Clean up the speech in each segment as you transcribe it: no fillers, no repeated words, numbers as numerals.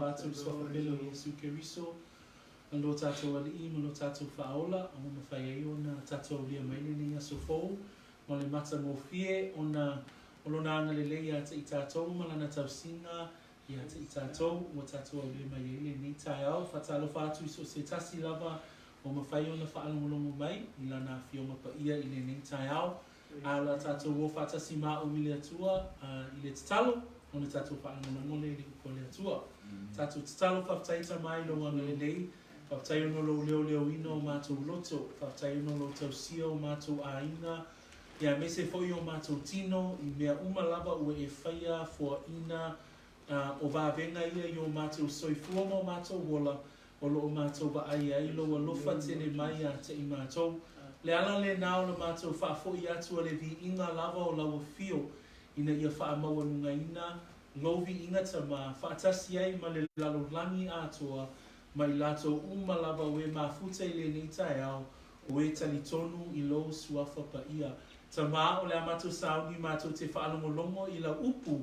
Faatalofa atu i le Suafa pele o Iesu Keriso, ma lo tatou Alii ma lo tatou Faaola, ua mafai ai ona tatou aulia mai lenei aso fou ma le matagofie ona o Lona agalelei ia te i tatou ma Lana tausiga ia te i tatou ua tatou aulia mai ai lenei taeao. Faatalofa atu i so o se tasi lava ua mafai ona faalogologo mai i Lana Afioga Paia i lenei taeao. A o le a tatou o faatasi ma au i le Atua i le tatalo, ona tatou faalogologo lea i le upu a le Atua. Tatou tatalo, Faafetai Tama i Lou agalelei, faafetai ona o Lou leoleoina o matou loto, faafetai ona o Lou tausia o matou aiga, ia aemaise foi o matou tino i mea uma lava ua E faia, foaina, o vavega ia i o matou soifua ma o matou ola, O lo o matou vaai ai lou alofa tele mai ia te i matou. Le ala lena o le matou faafoi atu o le viiga lava o lau afio, ina ia faamaualugaina lou viiga Tama, faatasi ai ma le lalolagi atoa, ma i latou uma lava o e mafuta i lenei taeao, o e talitonu i lou Suafa Paia. Tama, o le a matou sauni matou te faalogologo i lau upu,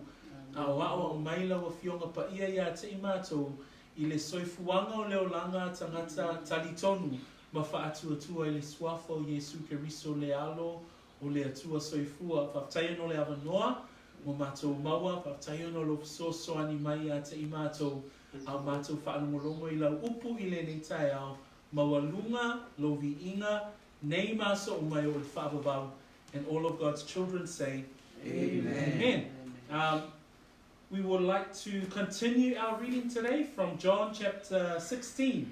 a o aoao mai lau Afioga Paia ia te i matou, I le soifuaga o le olaga tagata talitonu ma faatuatua i le Suafa o Iesu Keriso le Alo o le Atua Soifua. Faafetai ona o le avanoa ua matou maua, faafetai ona o lou fesoasoani mai ia te i matou, a o matou faalogologo i lau upu i lenei taeao, maualuga lou viiga nei ma aso uma e oo i le faavavau. And all of God's children say, Amen. Amen. Um, We would like to continue our reading today from John chapter 16,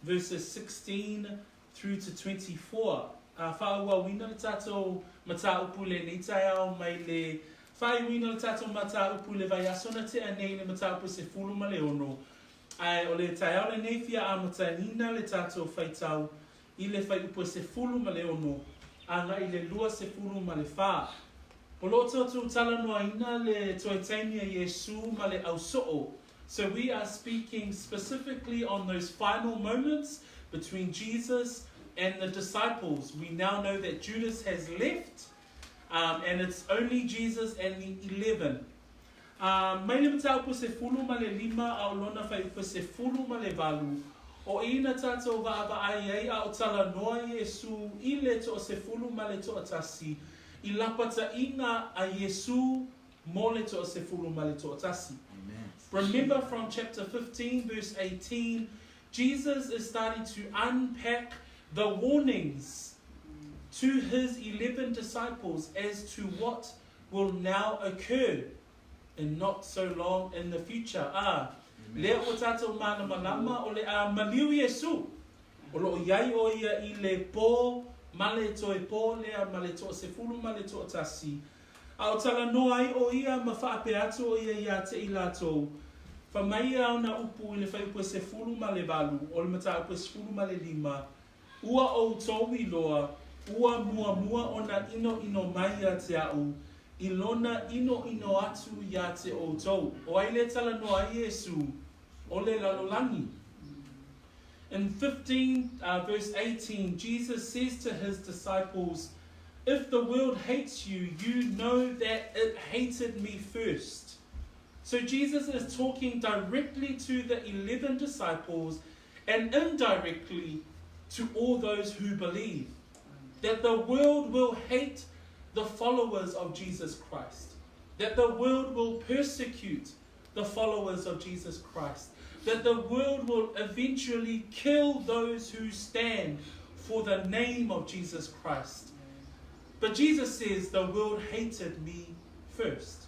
verses 16 through to 24. A faaauauina le tatou mataupu i lenei taeao mai le faaiuina o le tatou mataupu i le vaiaso na tea nei i le mataupu 16. Ae o le taeao lenei fia amataina le tatou faitau i le fuaiupu e 16 agai i le 24. O lo o tatou talanoaina le toe taimi a Iesū ma le ausoo, so we are speaking specifically on those final moments between Jesus and the disciples. We now know that Judas has left um, and it's only Jesus and the 11. Ā, mai le mataupu 15 a o lona fuaiupu 18, o i na tātou vaavaai ai a o talanoa Iesū i le toasefulu ma le toatasi, i lapataʻiga a Iesū mo le toasefulu ma le toatasi. Remember from chapter 15 verse 18, Jesus is starting to unpack the warnings to his 11 disciples as to what will now occur in not so long in the future, ā, lea ua tātou mālamalama o le a maliu Iesū, o lo o i ai ʻo ia i le pō ma le toe pō lea ma le toasefulu ma le toatasi, a o talanoa ai ʻo ia ma faapea atu ʻo ia iā te i lātou, Fai mai ia ona upu i le fuaiupu e 18, o le mataupu e 15, Ua ʻoutou iloa, ua muamua ona ʻinoʻino mai ia te aʻu, i lona ʻinoʻino atu iā te ʻoutou. O ai le talanoa ai Iesū, o le lalolagi. In 15, uh, verse 18, Jesus says to his disciples, If the world hates you, you know that it hated me first. So Jesus is talking directly to the 11 disciples and indirectly to all those who believe. That the world will hate the followers of Jesus Christ. That the world will persecute the followers of Jesus Christ. That the world will eventually kill those who stand for the name of Jesus Christ. But Jesus says, The world hated me first.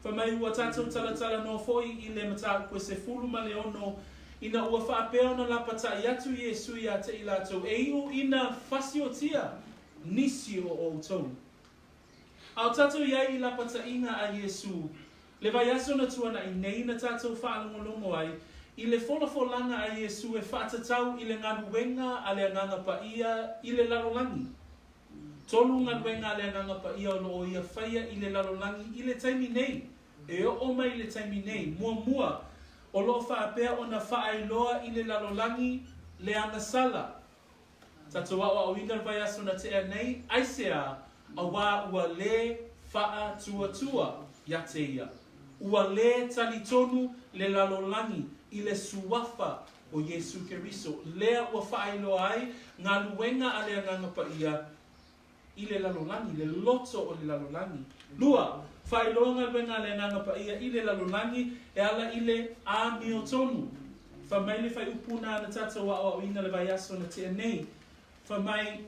Fai mai ua tatou talatalanoa foi i le mataupu e 16, ina ua faapea ona lapataʻi atu Iesu iā te i latou, e iʻu ina fasiotia nisi o ʻoutou. A o tatou i ai i lapataʻiga a Iesu, le vaiaso na tuanaʻi nei na tatou faalogologo ai i le folafolaga a Iesu e faatatau i le galuega a le Agaga Paia i le lalolagi. Tolu galuega a le Agaga Paia o lo o ia faia i le lalolagi i le taimi nei, e oo mai i le taimi nei. Muamua, o lo o faapea ona faailoa i le lalolagi le agasala. Tatou aoaoina le vaiaso na tea nei, aisea, auā ua le faatuatua ia te ia. Ua lē talitonu le lalolagi i le Suafa o Iesu Keriso, lea ua faailoa ai galuega a le Agaga Paia i le lalolagi, le loto o le lalolagi. Lua, faailoa galuega a le Agaga Paia i le lalolagi e ala i le amiotonu. Fai mai le faaiupu na na tatou aoaoina le vaiaso na tea nei, fai mai,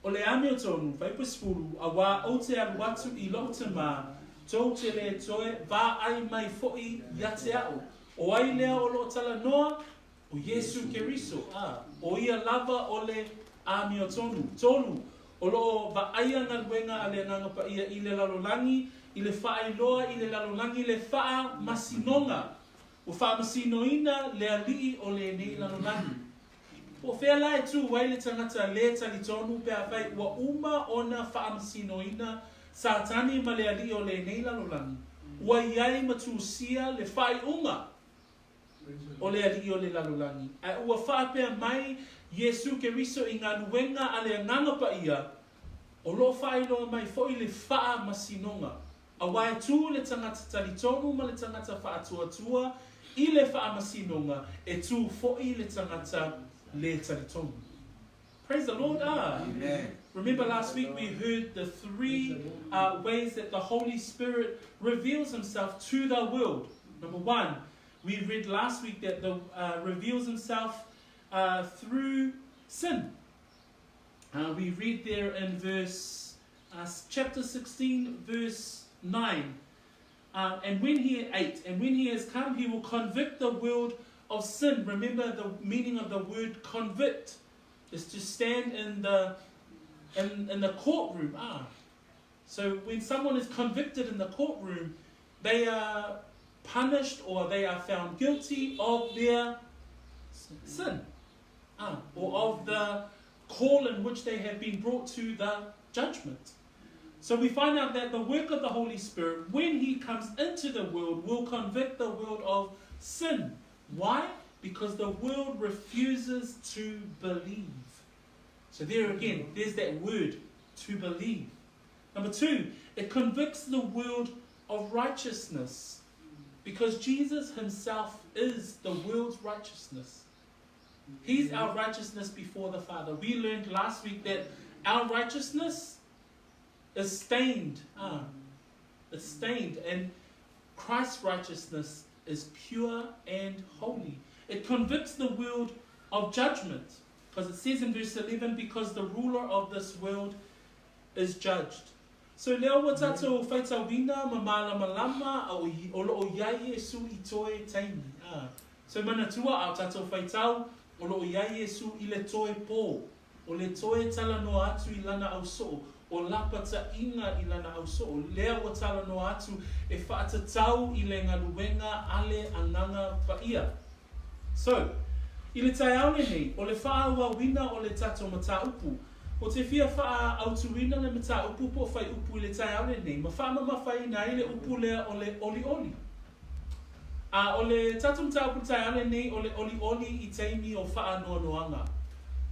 O le amiotonu, fuaiupu 10, auā ou te alu atu i lou Tamā, tou te lē toe vaai mai foʻi ia te aʻu. O ai lea o loo talanoa? O Iesu Keriso, ā, o ia lava o le amiotonu. Tolu, o loo vaaia galuega a le Agaga Paia i le lalolagi, i le faailoa i le lalolagi le faamasinoga. Ua faamasinoina le alii o lenei lalolagi. Po o fea la e tū ai le tagata lē talitonu pe afai ua uma ona faamasinoina Satani ma le alii o lenei lalolagi, ua i ai ma tusia le faaiuga o le alii o le lalolagi, ae ua faapea mai Iesu Keriso i galuega a le Agaga Paia, o lo o faailoa mai foi le faamasinoga. Auā e tū le tagata talitonu ma le tagata faatuatua i le faamasinoga, e tū foʻi le tagata lē talitonu. Praise the Lord ah. Amen. Remember last week we heard the three ways that the Holy Spirit reveals himself to the world. Number one, we read last week that the reveals himself through sin. We read there in verse chapter 16, verse 9. And when he 8, and when he has come, he will convict the world of sin. Remember the meaning of the word convict is to stand in the in, in the courtroom. Ah. So when someone is convicted in the courtroom, they are punished or they are found guilty of their sin. Ah, or of the call in which they have been brought to the judgment. So we find out that the work of the Holy Spirit, when He comes into the world, will convict the world of sin. Why? Because the world refuses to believe. So there again, there's that word, to believe. Number two, it convicts the world of righteousness. Because Jesus himself is the world's righteousness. He's our righteousness before the Father. We learned last week that our righteousness is stained. Ah, it's stained. And Christ's righteousness is pure and holy. It convicts the world of judgment. Because it says in verse 11, because the ruler of this world is judged. So lea ua tatou faitauina ma malamalama o loo iai Iesu i toe taimi. Ah. So manatua a tatou faitau o loo iai Iesu i le toe po, o le toe talanoa atu i lana ausoo, o lapataiga i lana ausoo, lea ua talanoa atu e faatatau i le galuega a le Agaga Paia. So, i le taeao lenei, o le faaauauina o le tatou mataupu, o te fia faaautuina le mataupu po o whaiupu i le taeao lenei, ma faamamafaina ai le upu lea o le olioli. A o le tatou mataupu i le taeao lenei o le olioli i taimi o faanoanoaga.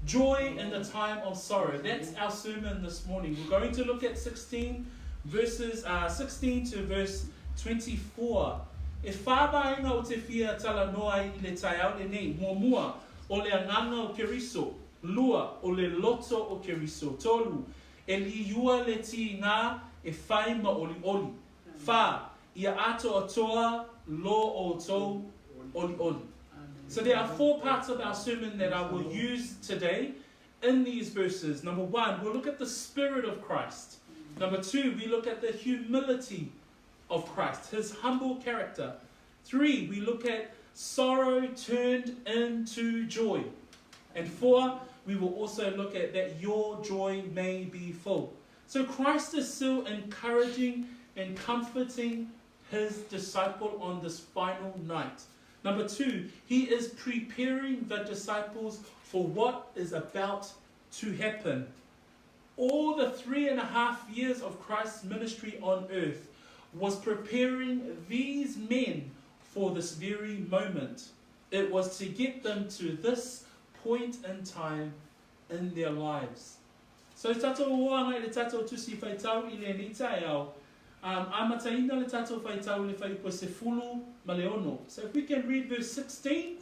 Joy in the time of sorrow. That's our sermon this morning. We're going to look at 16 verses uh, 16 to verse 24. E whā vaega o te fia talanoa ai i le taeao lenei. Muamua, o le agaga o Keriso. Lua, o le loto o Keriso. Tolu, e liua le tīgā e whai ma olioli. Whā, ia atoatoa lo outou olioli. So there are four parts of our sermon that I will use today in these verses. Number one, we'll look at the Spirit of Christ. Number two, we look at the humility of Christ, his humble character. Three, we look at sorrow turned into joy. And four, we will also look at that your joy may be full. So Christ is still encouraging and comforting his disciple on this final night. Number two, he is preparing the disciples for what is about to happen. All the 3.5 years of Christ's ministry on earth was preparing these men for this very moment. It was to get them to this point in time in their lives. So tatou oanga i le tatou tusi faitau i lenei taeao, Um, amataina le tatou faitau i le fuaiupu e 16. So if we can read verse 16,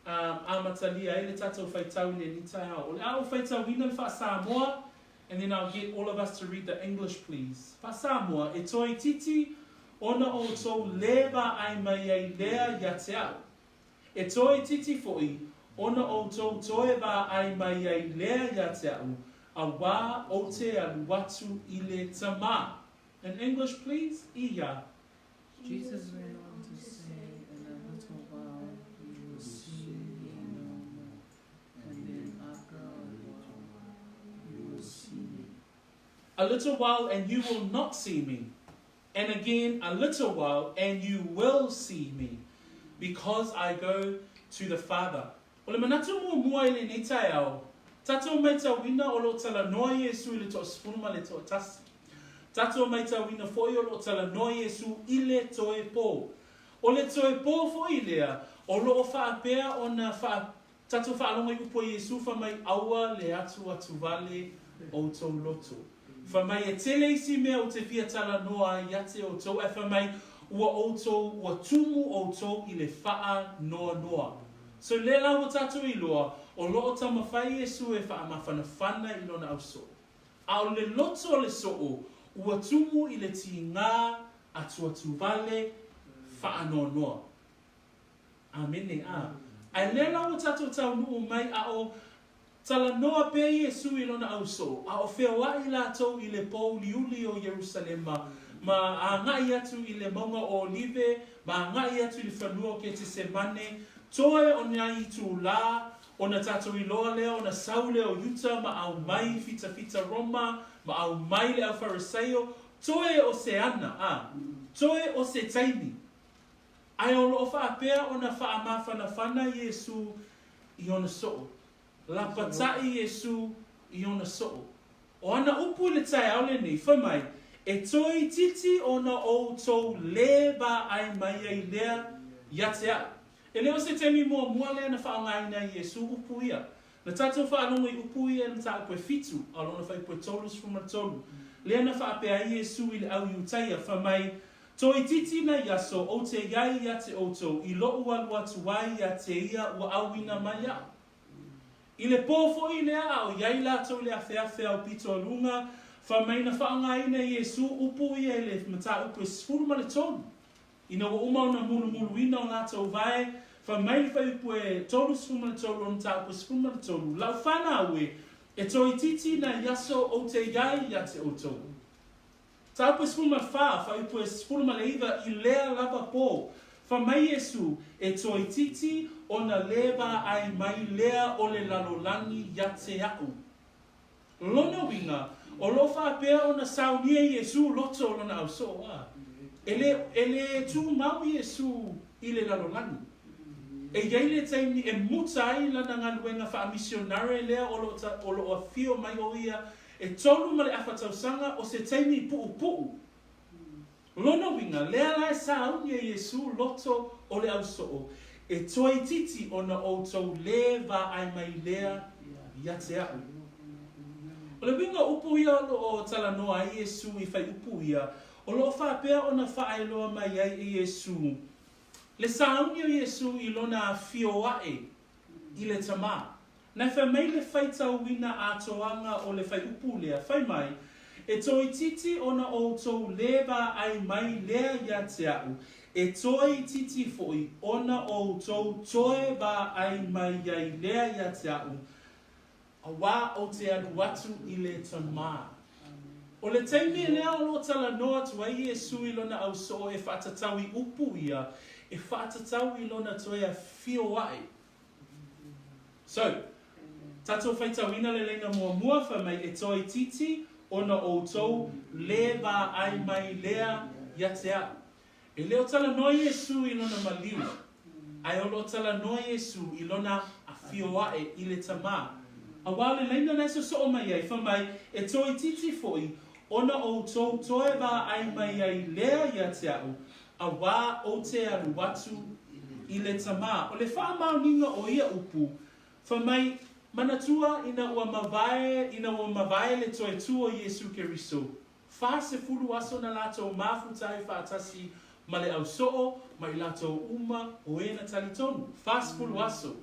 um, amatalia ai le tatou faitau i lenei taeao. O le a ou faitauina le faa-Samoa, and then I'll get all of us to read the English please. Faa-Samoa, e toaitiiti ona outou lē vaai mai ai lea ia te au. E toaitiiti foi ona outou toe vaai mai ai lea ia te au, auā ou te alu atu i le Tamā. In English please, Ia. Jesus went on to say, In a little while you will see me no more, and then after a while you will see me. A little while and you will not see me, and again a little while and you will see me, because I go to the Father. O le manatu muamua i lenei taeao, tatou maitauina o lo o talanoa Iesu i le toasefulu ma le toatasi. Tatou maitauina foi o lo o talanoa Iesu i le toe pō. O le toe pō foi lea o lo o faapea ona faa Tatou faalogo i upu a Iesu fa mai aua le atu atu vale outou loto. Fa mai e tele isi mea ou te fia talanoa ai ia te outou ae fa mai ua outou ua tumu outou i le faa noanoa. So lea la ua tatou iloa o loo taumafai Iesu e faamafanafana i lona ausoo. A o le loto o le soo ua tumu i le tigā atuatu vale faanoanoa. Amene. A. Ae lea la ua tatou taunuu mai a o talanoa pea Iesu i lona ausoo, a o feoaʻi latou i le pōuliuli o Ierusalema, ma agai atu i le mauga o Olive, ma agai atu i le fanua o Ketesemane, toe o nai itulā, ona tatou iloa lea ona sau lea o Iuta ma aumai fitafita Roma, ma aumai le Aufarisaio, toe o se ana, a, toe o se taimi. Ae o lo o faapea ona faamafanafana Iesu i ona soo. Lapataʻi Iesu i ona soo. O ana upu i le taeao lenei, fai mai, E toeitiiti ona outou lē vaai mai ai lea ia te au. E le o se taimi muamua lea na faaaogaina ai Iesu upu ia. Na tatou faalogo i upu ia i le mataupu e fitu, a o lona fuaiupu e 33, lea na faapea ai Iesu i le au Iutaia, fai mai, Toeitiiti nai aso ou te iai ia te outou i loʻu alu atu ai ia te ia ua auina mai aʻu. I le pō foi lea a o iai latou i le afeafe aupito a luga, fai mai na faaaogaina e Iesu upu ia i le mataupu e 13. Ina ua uma ona mulumuluina o latou vae, fai mai le fuaiupu e 33 o le mataupu e 13, Lau fanau e, e toeitiiti nai aso ou te iai ia te outou. Mataupu e 14, fuaiupu e 19 i lea lava pō, fai mai Iesu, E toeitiiti ona lē vaai mai lea o le lalolagi ia te aʻu. Lona uiga, o lo o faapea ona saunia Iesu loto o lona ausoo, a e le, e lē tumau Iesu i le lalolagi. E i ai le taimi e muta ai lana galuega faamisionare lea o lo o, o lo o afio mai o ia E tolu ma le afa tausaga o se taimi puupuu. Lona uiga, lea la e sauni e Iesu loto o le ausoo, e toeitiiti ona outou lē vaai mai lea ia te aʻu. O le uiga o upu ia o lo o talanoa ai Iesu i faiupu ia, o lo o faapea ona faaailoa mai ai e Iesu le sauni o Iesu i lona afio aʻe i le Tamā. Na fai mai le faitauina atoaga o le faiupu lea, fai mai, E toeitiiti ona outou lē vaai mai lea ia te aʻu, e toeitiiti foi ona outou toe vaai mai ai lea ia te aʻu, auā ou te alu atu i le Tamā. O le taimi lea o lo o talanoa atu ai Iesu i lona ausoo e faatatau i upu ia, e faatatau i lona toe afio aʻe. So, tatou faitauina le laina muamua fai mai e toeitiiti ona outou lē vaai mai lea ia te aʻu. E le o talanoa Iesu i lona maliu, ae o lo o talanoa Iesu i lona afio aʻe i le Tamā. Auā o le laina na e sosoo mai ai, fai mai, e toeitiiti foi ona outou toe vaai mai ai lea ia te aʻu, Auā ou te alu atu i le Tamā. O le faamaoniga o ia upu, fai mai, Manatua ina ua mavae, ina ua mavae le toe tū o Iesu Keriso. 40 aso na latou mafuta ai faatasi ma le ausoo ma i latou uma o e na talitonu. 40 aso.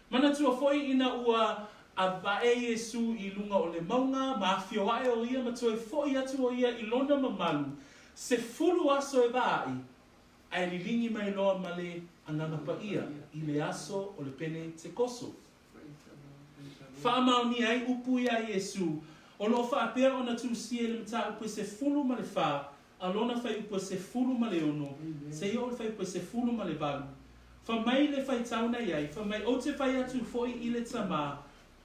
Manatua foi ina ua avae Iesu i luga o le mauga ma afio ae o ia ma toe foi atu o ia i lona mamalu, 10 aso e vaai, ae liligi mai loa ma le Agaga Paia i le aso o le Penetekoso. Faamaonia ai upu iā Iesu, o lo o faapea ona tusia i le mataupu e 14 a lona fuaiupu e 16, seia oo i le fuaiupu e 18. Fai mai le faitau na i ai, fai mai, Ou te fai atu foi i le Tamā,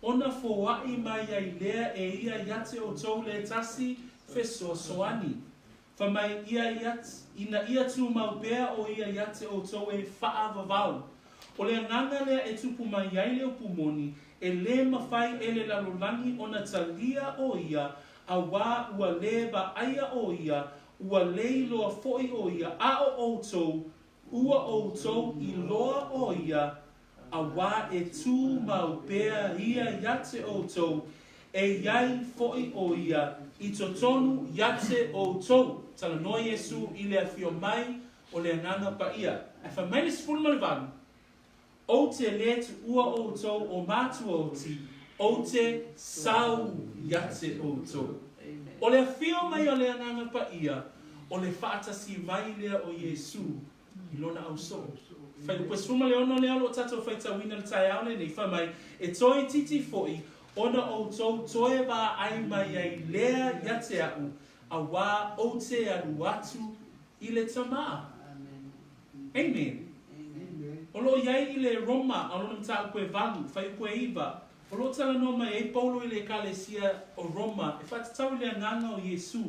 ona foaʻi mai ai lea e ia iā te outou le tasi fesoasoani. Fai mai ia ia, ina ia tumau pea ʻo ia iā te ʻoutou e faavavau. ʻO le agaga lea e tupu mai ai le upu moni, e lē mafai e le lalolagi ona talia ʻo ia, auā ua lē vaaia ʻo ia, ua lē iloa foʻi ʻo ia, a ʻo ʻoutou, ua ʻoutou iloa ʻo ia, auā e tumau pea ia iā te ʻoutou, e i ai foʻi ʻo ia i totonu iā te ʻoutou. Talanoa Iesū i le afio mai o le Agaga Paia. Ae fai mai le 18, Ou te lē tuʻua ʻoutou o mātua oti, ou te sau iā te ʻoutou. ʻO le afio mai o le Agaga Paia, ʻo le faatasi mai lea o Iesū i lona ausoo. Fuaiupu e 16 lea o lo o tatou faitauina i le taeao lenei, fai mai, E toeitiiti foʻi ona ʻoutou toe vaai mai ai lea ia te aʻu, auā ou te alu atu i le Tamā. Amen. O lo o i ai i le Roma a lona mataupu e valu, fuaiupu e iva, o lo o talanoa mai ai Paulo i le Ekalesia o Roma e faatatau i le agaga o Iesū.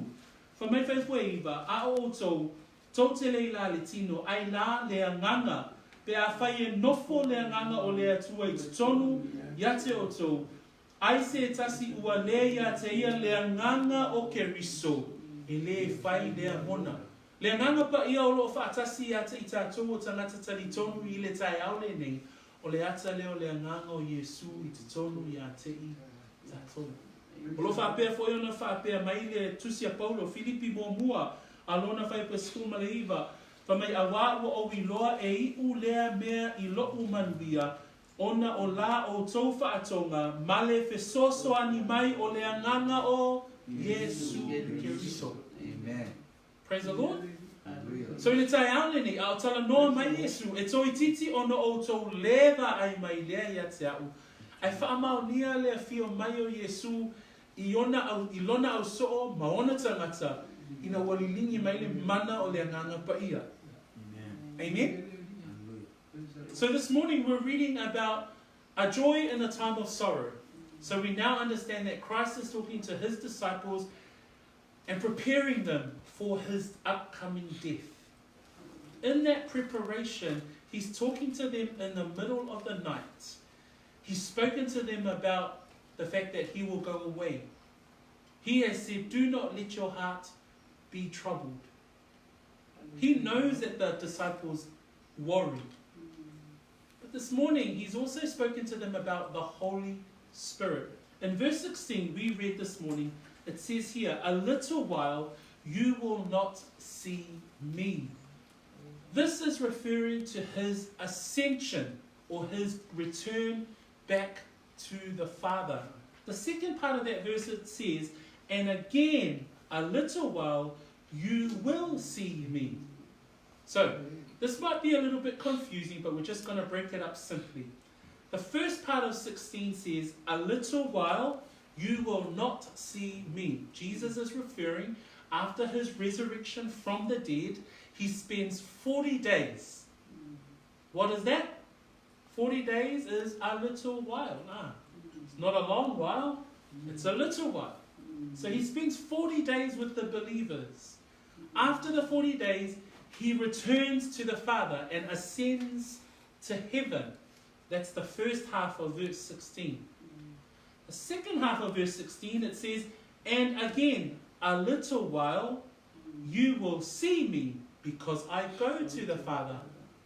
Fai mai fuaiupu e iva, A o ʻoutou, Tou te lei la le tino, ai la le agaga, pe afai e nofo le agaga o le Atua i totonu ia te outou, ai se tasi ua le ia te ia le agaga o Keriso, e le fai lea mona. Le Agaga Paia o lo o faatasi ia te i tatou o tagata talitonu i le taeao lenei, o le ata lea o le agaga o Iesu i totonu ia te i tatou. O lo o faapea foi ona faapea mai le Tusi a Paulo, Filipi muamua, a lona fuaiupu e 19, fai mai, Auā ua ou iloa e iʻu lea mea i loʻu manuia, ona o la outou faatoga ma le fesoasoani mai o le Agaga o Iesu Keriso. Praise the Lord. So i le taeao lenei, a o talanoa mai Iesu, e toeitiiti ona outou lē vaai mai lea ia te aʻu, ae faamaonia le afio mai o Iesu i ona au, i lona ausoo ma ona tagata, ina ua liligi mai le mana o le Agaga Paia. Amen. So this morning we're reading about a joy in a time of sorrow. So we now understand that Christ is talking to his disciples and preparing them for his upcoming death. In that preparation, he's talking to them in the middle of the night. He's spoken to them about the fact that he will go away. He has said, Do not let your heart be troubled. He knows that the disciples worry. But this morning, he's also spoken to them about the Holy Spirit. In verse 16, we read this morning, it says here, A little while you will not see me. This is referring to his ascension or his return back to the Father. The second part of that verse it says, And again, a little while you will see me. So, this might be a little bit confusing, but we're just going to break it up simply. The first part of 16 says, A little while you will not see me. Jesus is referring after his resurrection from the dead, he spends 40 days. What is that? 40 days is a little while. Nah, it's not a long while, it's a little while. So he spends 40 days with the believers. After the 40 days, he returns to the Father and ascends to heaven. That's the first half of verse 16. The second half of verse 16, it says, And again, a little while, you will see me because I go to the Father.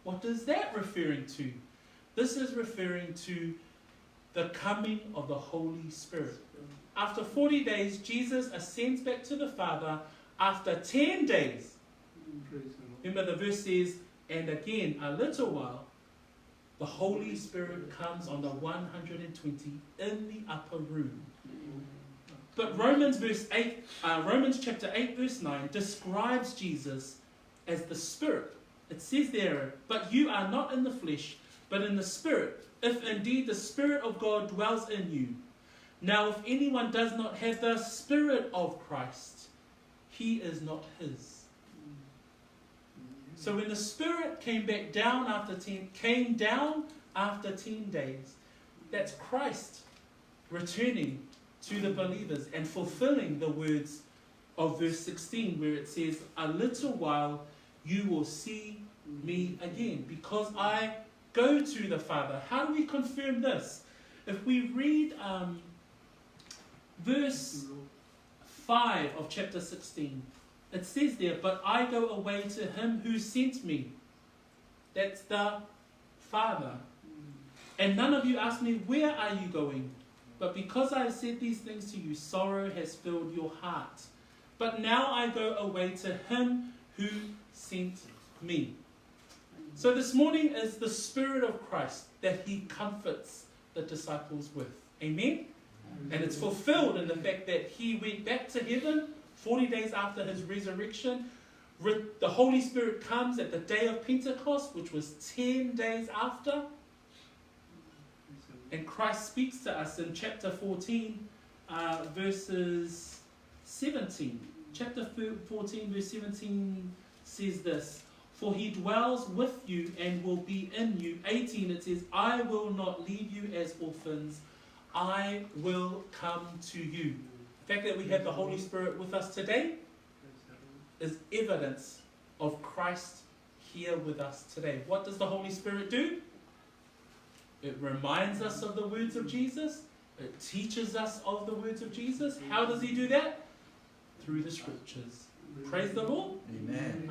What is that referring to? This is referring to the coming of the Holy Spirit. After 40 days, Jesus ascends back to the Father. After 10 days, remember the verse says, and again a little while, the Holy Spirit comes on the 120 in the upper room. But Romans verse 8, Romans chapter 8 verse 9 describes Jesus as the Spirit. It says there, but you are not in the flesh, but in the Spirit, if indeed the Spirit of God dwells in you. Now if anyone does not have the Spirit of Christ, he is not his. So when the Spirit came back down after 10, came down after 10 days, that's Christ returning to the believers and fulfilling the words of verse 16, where it says, a little while you will see me again, because I go to the Father. How do we confirm this? If we read verse 5 of chapter 16, it says there, but I go away to him who sent me. That's the Father. And none of you ask me, where are you going? But because I have said these things to you, sorrow has filled your heart. But now I go away to him who sent me. So this morning is the Spirit of Christ that he comforts the disciples with. Amen? And it's fulfilled in the fact that he went back to heaven 40 days after his resurrection. The Holy Spirit comes at the day of Pentecost, which was 10 days after. And Christ speaks to us in chapter 14, verses 17. Chapter 14, verse 17 says this, for he dwells with you and will be in you. 18, it says, I will not leave you as orphans. I will come to you. The fact that we have the Holy Spirit with us today is evidence of Christ here with us today. What does the Holy Spirit do? It reminds us of the words of Jesus. It teaches us of the words of Jesus. How does he do that? Through the scriptures. Praise the Lord. Amen.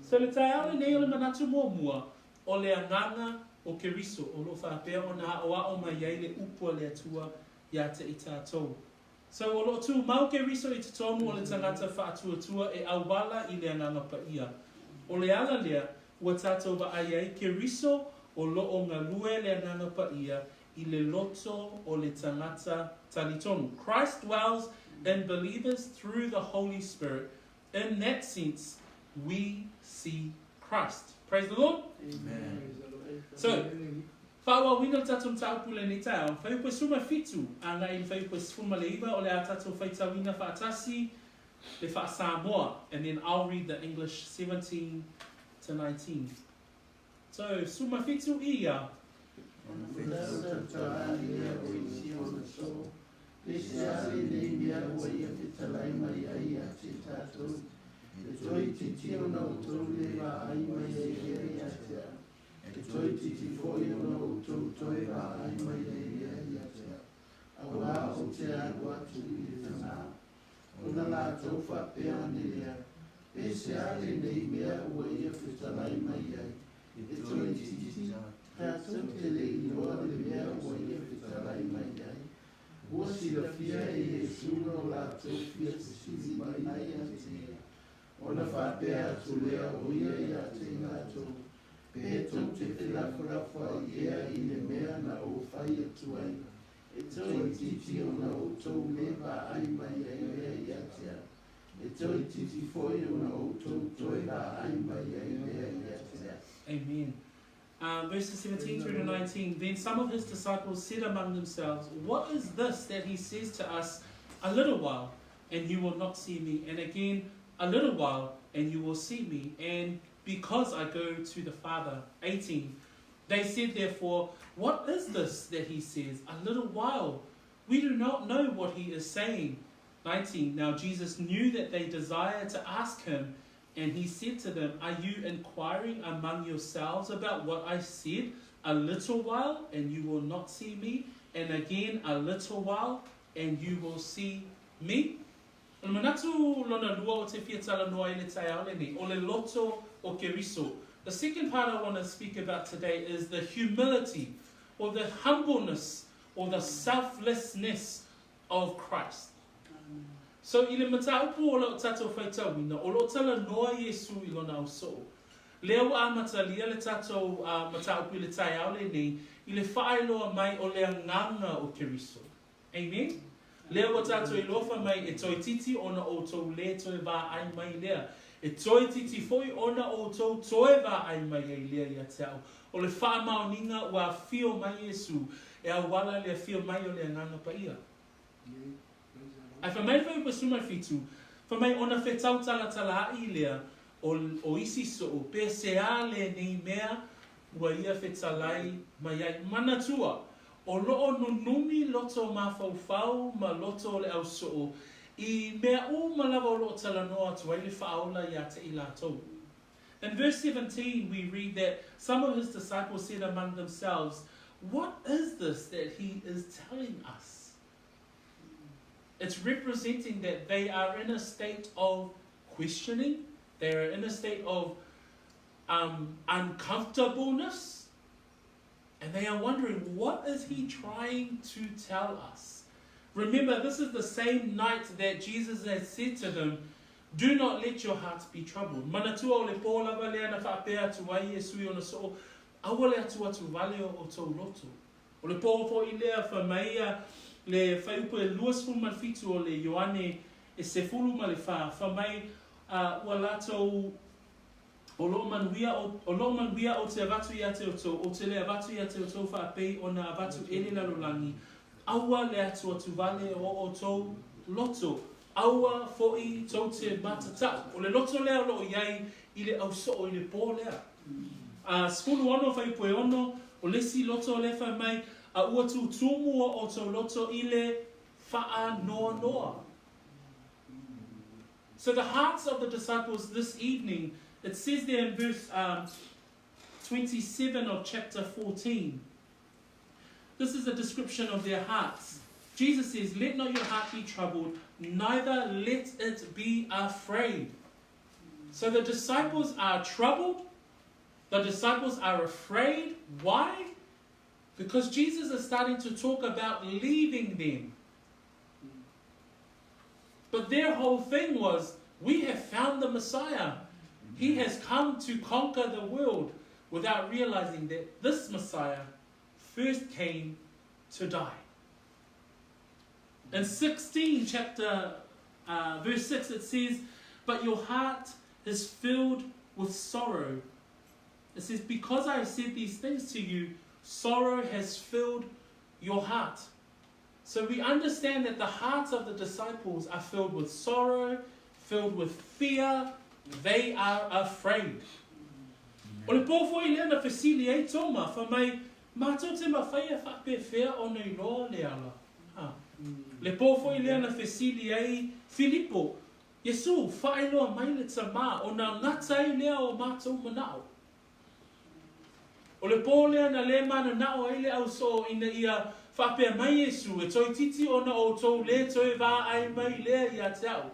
So le taeao lenei o le manatu muamua o le agaga o Keriso o lo whapea o nā o ao mai ai le upu a le Atua ia te i tātou. So o lo tū mau Keriso i te tonu o le tangata whaatuatua e awala i le agaga paia. O le ala lea, ua tātou wa ai ai Keriso o lo o ngā lue le agaga paia i le loto o le tangata talitonu. Christ dwells in believers through the Holy Spirit. In that sense, we see Christ. Praise the Lord. Amen. So, whaua wina tātou tāupu le nei tāo, whaiupe suma fitu, a ngā i whaiupe suma le iwa o le a tātou whaitauina whaatasi le whaasamoa. And then I'll read the English 17 to 19. So, suma fitu ia. Amen. Verses 17 through to 19. Then some of his disciples said among themselves, what is this that he says to us, a little while, and you will not see me, and again a little while, and you will see me, and because I go to the Father. 18. They said therefore, what is this that he says, a little while? We do not know what he is saying. 19. Now Jesus knew that they desired to ask him, and he said to them, are you inquiring among yourselves about what I said? A little while, and you will not see me, and again a little while, and you will see me. O le manatu lona lua o te fia talanoa i le taeao lenei, o le loto o Keriso. The second part I want to speak about today is the humility, or the humbleness, or the selflessness of Christ. So i le mataupu o lau tatou faitauina, o lo o talanoa Iesu i lona ausoo. Lea ua amatalia le tatou mataupu i le taeao lenei i le faailoa mai o le agaga o Keriso. Amen? Lea ua tatou iloa fai mai e toeitiiti ona outou le toe vaai mai lea. E toeitiiti foi ona outou toe vaai mai ai lea ia te au. O le faamaoniga ua afio mai Iesu e auala le afio mai o le Agaga Paia. Ae fai mai le fuaiupu e 17, fai mai ona fetau talatala aʻi lea o, o isi soo, pe sea lenei mea ua ia fetalai mai ai. Manatua, o loo nunumi loto mafaufau ma loto o le au soo i mea uma lava o loo talanoa atu ai le Faaola ia te i latou. In verse 17 we read that some of his disciples said among themselves, What is this that he is telling us? It's representing that they are in a state of questioning, they are in a state of uncomfortableness, and they are wondering, what is he trying to tell us? Remember, this is the same night that Jesus had said to them, Do not let your hearts be troubled. Manatua o le pō lava lea na faapea atu ai Iesu i ona soo, Aua le atuatu vale o outou loto. O le pō foi lea fai mai ia le fuaiupu e 27 o le Ioane e 14, fai mai, A ua latou O loo manuia o loo manuia ou te avatu ia te outou, ou te le avatu ia te outou faapei ona avatu e le lalolagi, aua le atuatu vale o outou loto, aua foi tou te matatau. O le loto lea o loo iai i le ausoo i le pō lea. A 16 fuaiupu e 6, o le isi loto lea fai mai, A ua tutumu o outou loto i le faanoanoa. So the hearts of the disciples this evening, it says there in verse 27 of chapter 14, this is a description of their hearts. Jesus says, Let not your heart be troubled, neither let it be afraid. So the disciples are troubled. The disciples are afraid. Why? Because Jesus is starting to talk about leaving them. But their whole thing was, we have found the Messiah. He has come to conquer the world, without realizing that this Messiah first came to die. In 16, chapter, verse 6, it says, But your heart is filled with sorrow. It says, Because I have said these things to you, sorrow has filled your heart. So we understand that the hearts of the disciples are filled with sorrow, filled with fear. They are afraid. O le pō foi lea na fesili ai Toma, fai mai, Mātou te mawhai e faapefea ona iloa le ala. Ha. Le pō foi lea na fesili ai Filipo, Iesu, faailoa mai le Tamā, ona gata ai lea o mātou manao. O le pō lea na le mananao ai le ausoo ina ia faapea mai Iesu, e toeitiiti ona outou le toe vaai mai lea ia te au.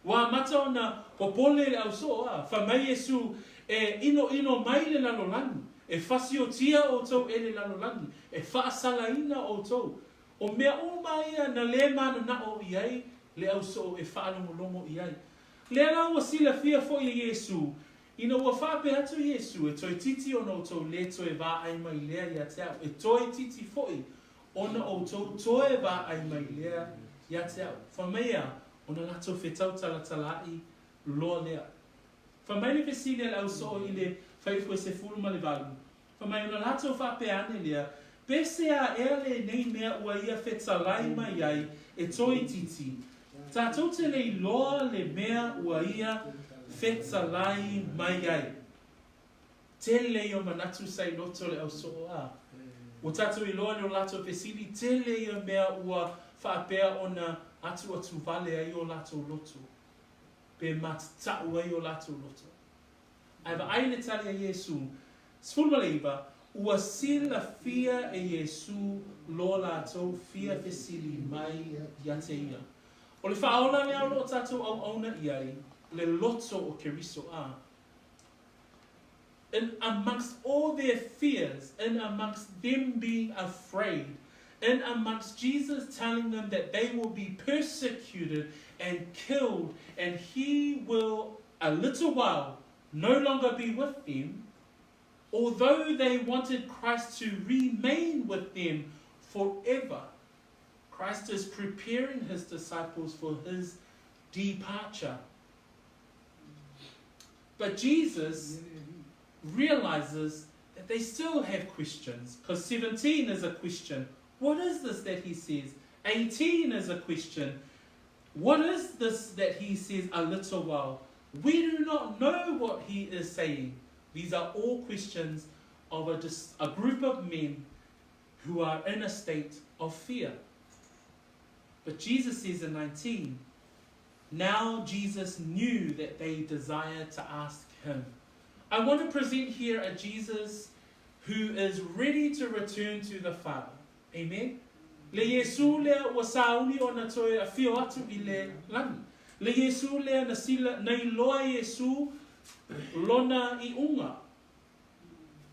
Ua amata ona popole le ausoo, a, fai mai Iesu, e inoino mai le lalolagi, e fasiotia outou e le lalolagi, e faasalaina outou. O mea uma ia na le mananao i ai le ausoo e faalogologo i ai. Lea la ua silafia foi e Iesu, Ina ua faapea atu Iesu, e toeitiiti ona outou le toe vaai mai lea ia te au, e toeitiiti foi ona outou toe vaai mai lea ia te au. Fai mai ea, ona latou fetau talatala aʻi loa lea. Fai mai le fesili a le ausoo i le fuaiupu e 18, fai mai ona latou faapea ane lea, Pe sea ea lenei mea ua ia fetalai mai ai e toeitiiti, Tatou te le iloa le mea ua ia fetalai mai ai. Tele ia manatu sa i loto le ausoo a. Ua tatou iloa le o latou fesili, tele ia mea ua faapea ona atuatu vale ai o latou loto, pe matatau ai o latou loto. Ae vaai le tali a Iesu, 19, Ua silafia e Iesu lo latou fia fesili mai ia te ia. O le faaola lea o loo tatou auauna i ai, le loto o Keriso a. In amongst all their fears, in amongst them being afraid, In amongst Jesus telling them that they will be persecuted and killed, and he will a little while no longer be with them, although they wanted Christ to remain with them forever, Christ is preparing his disciples for his departure. But Jesus realizes that they still have questions, because 17 is a question. What is this that he says? 18 is a question. What is this that he says a little while? We do not know what he is saying. These are all questions of a, a group of men who are in a state of fear. But Jesus says in 19, Now Jesus knew that they desired to ask him. I want to present here a Jesus who is ready to return to the Father. Amen. Le Iesu lea ua sauni ona toe afio atu i le lagi. Le Iesu lea na sila, na iloa e Iesu lona iuga.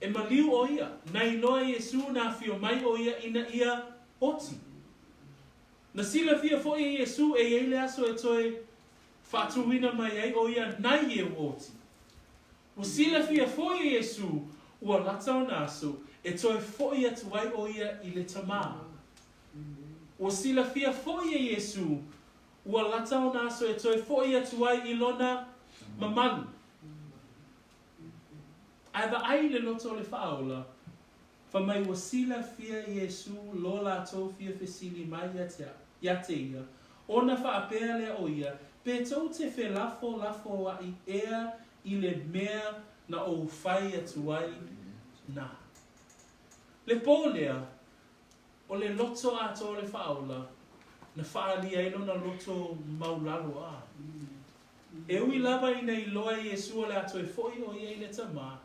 E maliu ʻo ia, na iloa e Iesū na afio mai ʻo ia ina ia oti. Na silafia foʻi e Iesū e iai le aso e toe faatuina mai ai ʻo ia nai e ua oti. Ua silafia foʻi e Iesū ua lata ona aso e toe foʻi atu ai ʻo ia i le Tamā. Ua silafia foʻi e Iesū ua lata ona aso e toe foʻi atu ai i lona mamalu. Ae vaai le loto o le faaola, fa mai ua silafia Iesu lo latou fia fesili mai ia te ia te ia, ona faapea lea o ia, Pe tou te felafolafo aʻi ea i le mea na ou fai atu ai na. Le pō lea, o le loto atoa o le faaola, na faaalia ai lona loto maulalo a. E ui lava ina iloa e Iesu o le a toe foʻi ʻo ia i le Tamā,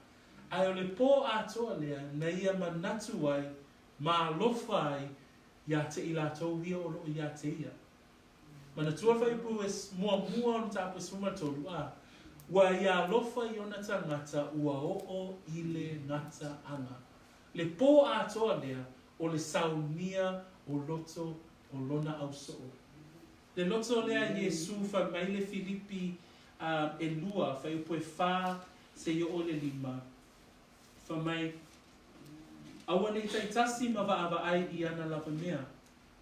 ae o le pō atoa lea na ia manatu ai ma alofa ai iā te i latou ia o loo iā te ia. Manatua fuaiupu e muamua o le mataupu e 13 a, Ua ia alofa i ona tagata ua oo i le gataaga. Le pō atoa lea o le saunia o loto o lona ausoo. Le loto lea Iesu fai mai le Filipi elua, fuaiupu e fa seia oo i le lima, fai mai, Aua nei taitasi ma vaavaai i ana lava mea,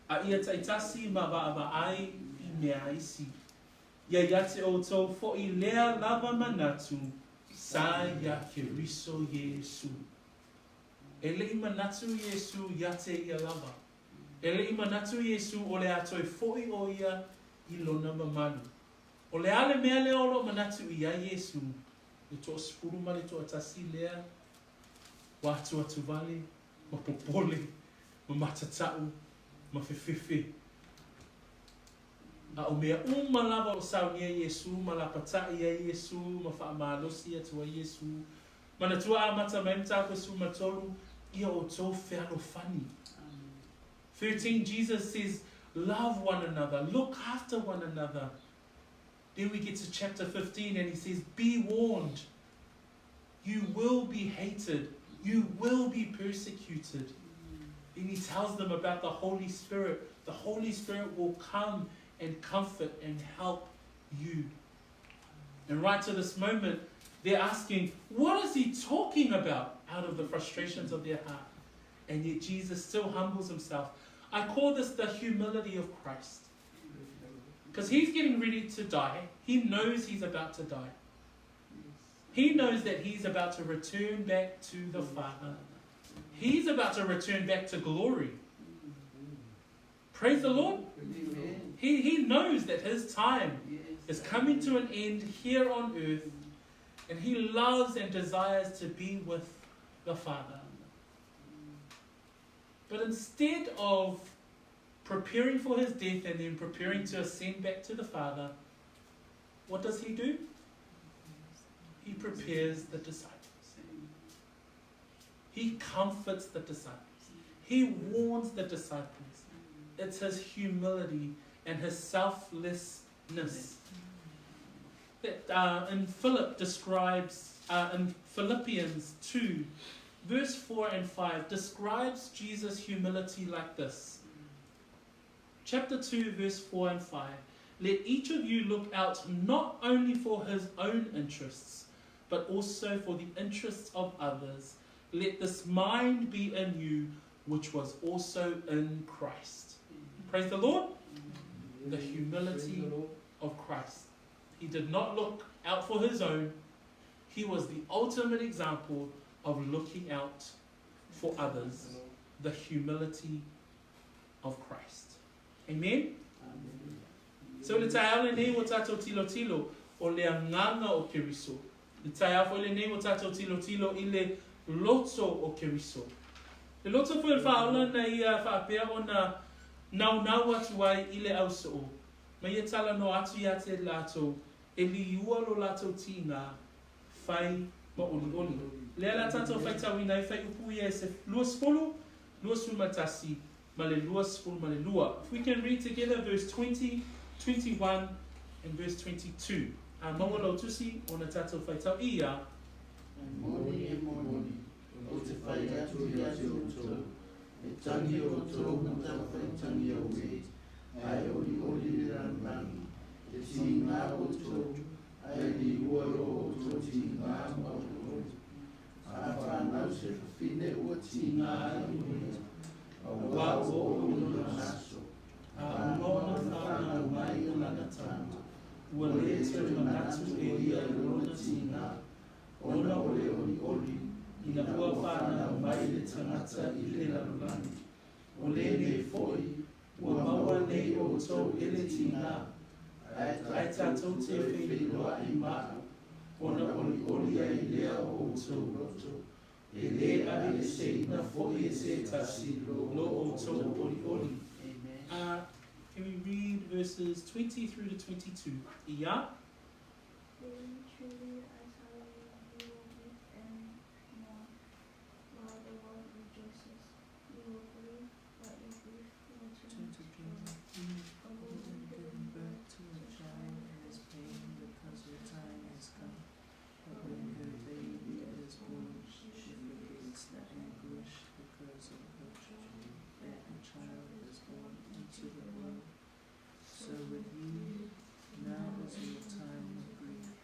a ia taitasi ma vaavaai i mea isi. Ia ia te outou foʻi lea lava manatu sa iā Keriso Iesu. E leʻi manatu Iesu ia te ia lava. E leʻi manatu Iesu o le a toe foʻi ʻo ia i lona mamalu. O le a le mea lea o loo manatu i ai Iesu, le toasefulu ma le toatasi lea ua atuatuvale, ma popole, ma matatau, ma fefefe. A o mea uma lava o saunia Iesu ma lapataʻi ai Iesu ma faamalosi atu ai Iesu. Manatua amata mai mataupu e 13, ia outou fealofani. 13, Jesus says, love one another, look after one another. Then we get to chapter 15 and he says, be warned. You will be hated. You will be persecuted. Then he tells them about the Holy Spirit. The Holy Spirit will come and comfort and help you. And right to this moment, they're asking, what is he talking about? Out of the frustrations of their heart. And yet Jesus still humbles himself. I call this the humility of Christ. Because he's getting ready to die. He knows he's about to die. He knows that he's about to return back to the Father. He's about to return back to glory. Praise the Lord. Amen. He knows that his time Yes. is coming to an end here on earth, and he loves and desires to be with the Father. But instead of preparing for his death and then preparing to ascend back to the Father, what does he do? He prepares the disciples. He comforts the disciples. He warns the disciples. It's his humility and his selflessness that in Philip describes, in Philippians 2, verse 4 and 5 describes Jesus' humility like this. Chapter 2, verse 4 and 5. Let each of you look out not only for his own interests, but also for the interests of others. Let this mind be in you, which was also in Christ. Praise the Lord. The humility of Christ. He did not look out for his own. He was the ultimate example of looking out for others. The humility of Christ. Amen? So le taeao lenei ua tātou tilotilo o le agaga o Keriso. Le taeao foi lenei ua tātou tilotilo i le loto o Keriso. Le loto foi o le Faaola na ia faapea ona naunau atu ai i le ausoo, ma ia talanoa atu ia te latou e liua lo latou tiga fai ma olioli. Lea la tātou faitauina ai fuaiupu ia e se 20, 21 ma le 22. If we can read together verse 20, 21 and verse 22. A maua lau tusi ona tātou faitau ia. E moni, e moni, ou te fai atu ia te outou, e tangi outou ma tafai tangi auē, ae olioli le lalolagi, e tigā outou, ae liua lo outou tigā ma olioli. A fanau se fafine ua tigā ai o ia, auā ua oo i lona aso, A uma ona fanau mai o lana tama, ua lē toe manatu e ia i lona tigā, ona o le olioli, ina ua fanau mai le tagata i le lalolagi. O lenei foi, ua maua nei outou e le tigā, ae tatou te feiloai ma au, ona olioli ai lea o outou loto, e lē aveeseina foi e se tasi lo outou olioli. Can we read verses 20 through to 22? Ia. Truly, truly, I tell you, you will weep and mourn, while the world rejoices. You will grieve, but your grief will turn Turn to to joy. joy. A A woman woman giving giving birth birth to to a a child child is is pain pain because because her her time time has has come. come. But But when when her her baby baby is is born, born, she she forgets forgets the the anguish anguish because because of of the the joy joy that that a a child child is is born born into into the the world. world. So So with with you, you, now now is is your your time time of of grief, grief,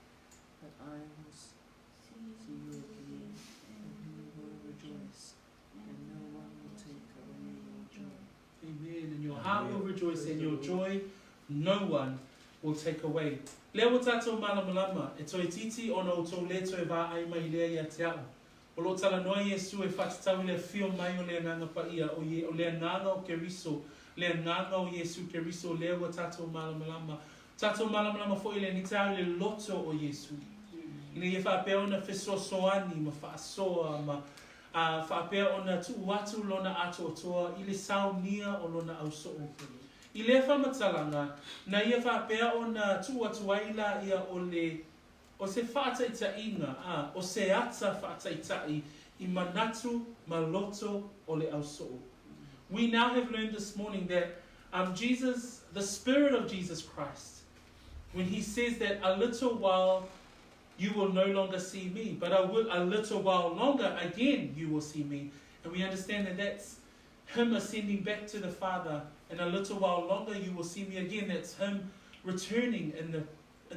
but but I will see see you you again, again, and and you you will will rejoice, rejoice, and and no no one one will will take take away away your your joy. joy. Amen. And your heart will rejoice, and your joy no one will take away. Lea ua tātou malamalama, e toeitiiti ona outou lē toe vaai mai lea ia te a'u. O lo o talanoa Iesu e faatatau i le afio mai o le Agaga Paia, o, Ie, o le Agaga o Keriso, le Agaga o Iesu Keriso, lea ua tātou malamalama. Tātou malamalama foi i lenei taeao i le loto o Iesu. Ina ia faapea ona fesoasoani ma faasoa ma a, faapea ona tuu atu lona atoatoa i le saunia o lona ausoo. I lea faamatalaga, na ia faapea ona tuu atu ai laia o le o se faataitaiga, a, o se ata faataitai i manatu ma loto o le ausoo. We now have learned this morning that Jesus, the Spirit of Jesus Christ, when he says that a little while you will no longer see me, but I will a little while longer again you will see me. And we understand that that's him ascending back to the Father, and a little while longer you will see me again. That's him returning in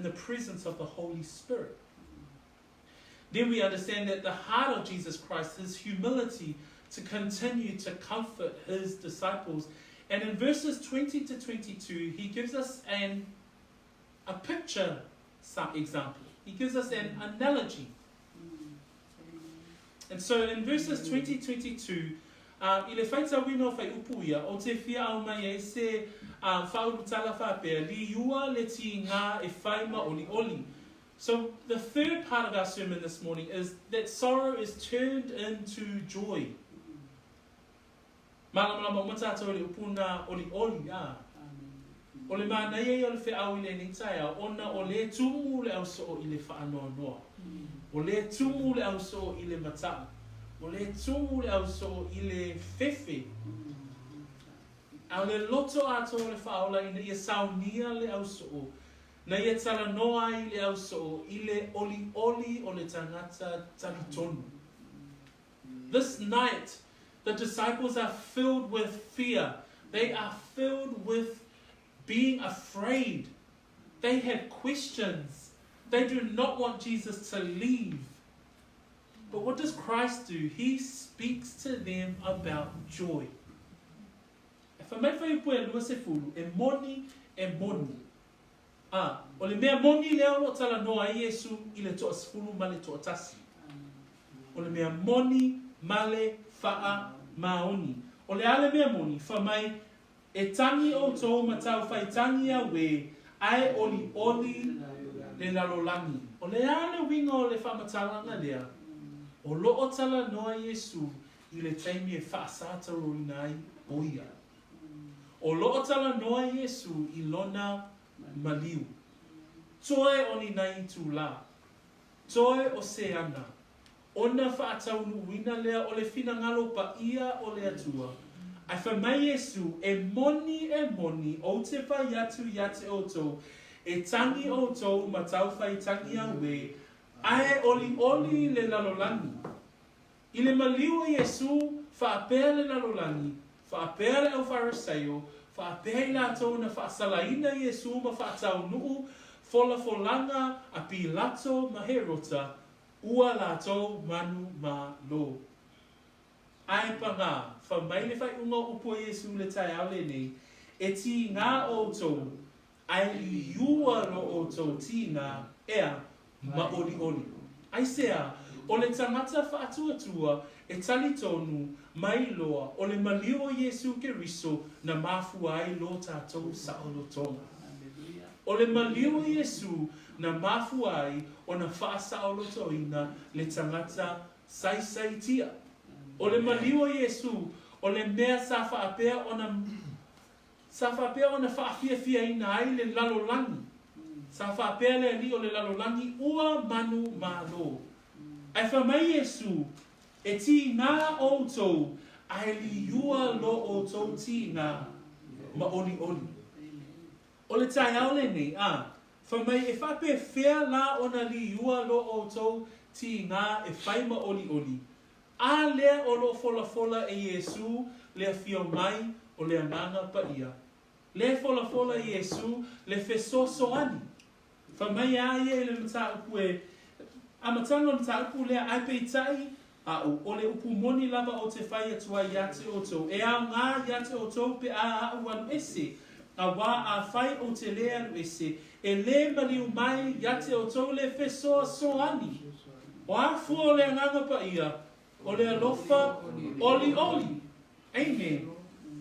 the presence of the Holy Spirit. Then we understand that the heart of Jesus Christ, his humility to continue to comfort his disciples. And in verses 20 to 22, he gives us a picture example. He gives us an analogy. And so in verses 20 22, i le faitauina o fuaiupu ia, ou te fia aumaia ai se faaulutala faapea, liua le tigā e fai ma olioli. So the third part of our sermon this morning is that sorrow is turned into joy. Malamalama uma tātou i le upu lena olioli, a. O le manaia ia o le feau i lenei taeao, ona o lea e tumu le ausoo i le faanoanoa. O lea e tumu le ausoo i le mataʻu. O lea e tumu le ausoo i le fefe. A o le loto atoa o le Faaola ina ia saunia le ausoo, na ia talanoa ai le ausoo i le olioli o le tagata talitonu. This night, the disciples are filled with fear. They are filled with being afraid. They have questions. They do not want Jesus to leave. But what does Christ do? He speaks to them about joy. E fai mai fuaiupu e 20, e moni, e moni. A, o le mea moni lea o lo o talanoa ai Iesu i le toasefulu ma le toatasi. O le mea moni ma le faamaoni. O le a le mea moni? Fai mai, E tangi outou ma tau fai tangi auē, ae olioli le lalolagi. O le a le uiga o le faamatalaga lea? O lo o talanoa Iesu i le taimi e faasataroina ai o ia. O lo o talanoa Iesu i lona maliu. Toe o ni nai itulā. Toe o se ana. Ona faataunuuina lea o le finagalo paia o le Atua. Ae fai mai Iesu, E moni, e moni, ou te fai atu ia te outou, e tangi outou ma tau fai tangi auē, ae olioli le lalolagi. I le maliu o Iesu, faapea le lalolagi, faapea le aufarisaio, faapea i latou na faasalaina Iesu ma faataunuu folafolaga a Pilato ma Herota, ua latou manu ma lo. Ae pagā, fai mai le faaiuga o upu a Iesu i le taeao lenei, E tīngā outou, ae liua lo outou tīngā, ea, ma olioli. Aisea, o le tagata faatuatua e talitonu mai loa o le maliu o Iesu Keriso na mafua ai lo tatou saolotoga. O le maliu o Iesu na mafua ai ona faasaolotoina le tagata saisaitia. O le maliu o Iesu o le mea sa faapea ona Sa faapea ona faafiafiaina ai le lalolagi. Sa faapea le alii o le lalolagi, ua manu malo. Ae fai mai Iesu, E tīngā outou, ae liua lo outou tīngā ma olioli. O le taeao lenei, a, fai mai e faapefea la ona liua lo outou tīngā e fai ma olioli, A lea o lo o folafola e Iesū le afio mai o le Agaga Paia. Lea e folafola e Iesū le fesoasoani. Fai mai a ia i le mataupu e, amataga o le mataupu lea, ae peitai, a'u, o le upu moni lava ou te fai atu ai ia te outou, e aoga ia te outou pe a a'u alu ese, auā afai ou te lē alu ese, e lē maliu mai ia te outou le fesoasoani. O a fua o le Agaga Paia, o le alofa olioli. Amen.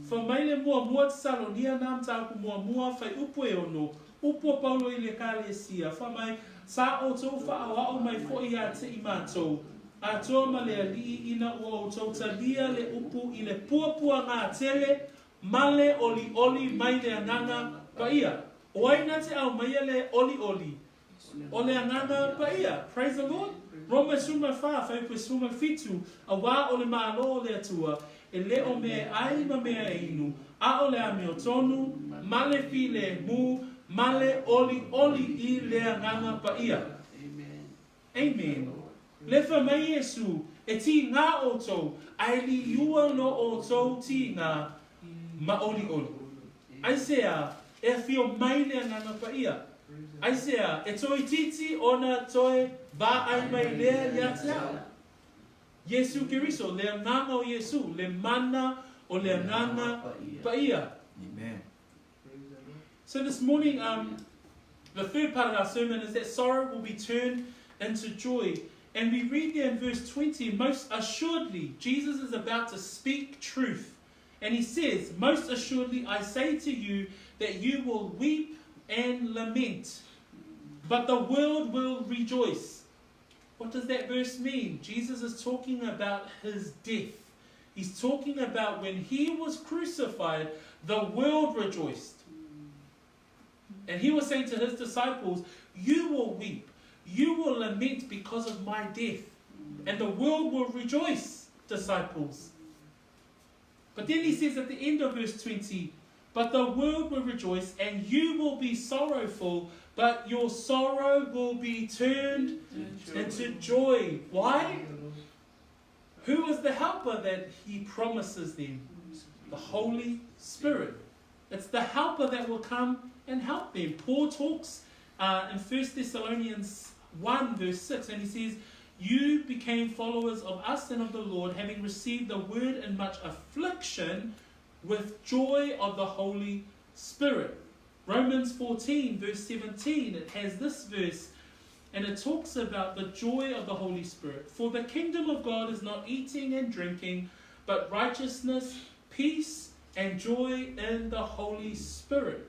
Fai mai le muamua Tesalonia nā mataupu muamua, fuaiupu e ono, upu a Paulo i le Ekalesia, fai mai, Sa outou faaoao mai foi ia te i matou, Atoa ma le Alii ina ua outou talia le upu i le puapuaga tele ma le olioli mai le Agaga Paia. O ai na te aumaia le olioli? O le Agaga Paia. Praise the Lord. Roma e 14, fuaiupu e 17, Auā o le Malo o le Atua, e le o mea e ʻai ma mea e inu, a o le amiotonu, ma le filemu, ma le olioli i le Agaga Paia. Amen. Le fai mai Iesu, E tīngā outou, ae liua lo outou tīngā ma olioli. Aisea, e afio mai le Agaga Paia? Aisea, e toeitiiti ona toe vaai mai lea ia te a'u? Iesu Keriso, le Agaga o Iesu, le mana o le Agaga Paia. Amen. So this morning, the third part of our sermon is that sorrow will be turned into joy. And we read there in verse 20, most assuredly, Jesus is about to speak truth. And he says, Most assuredly, I say to you that you will weep and lament, but the world will rejoice. What does that verse mean? Jesus is talking about his death. He's talking about when he was crucified, the world rejoiced. And he was saying to his disciples, You will weep, you will lament because of my death, and the world will rejoice, disciples. But then he says at the end of verse 20, But the world will rejoice, and you will be sorrowful, but your sorrow will be turned into joy. Why? Who is the helper that he promises them? The Holy Spirit. It's the helper that will come and help them. Paul talks in 1 Thessalonians 1 verse 6 and he says, You became followers of us and of the Lord, having received the word in much affliction with joy of the Holy Spirit. Romans 14 verse 17, it has this verse and it talks about the joy of the Holy Spirit. For the kingdom of God is not eating and drinking, but righteousness, peace, and joy in the Holy Spirit.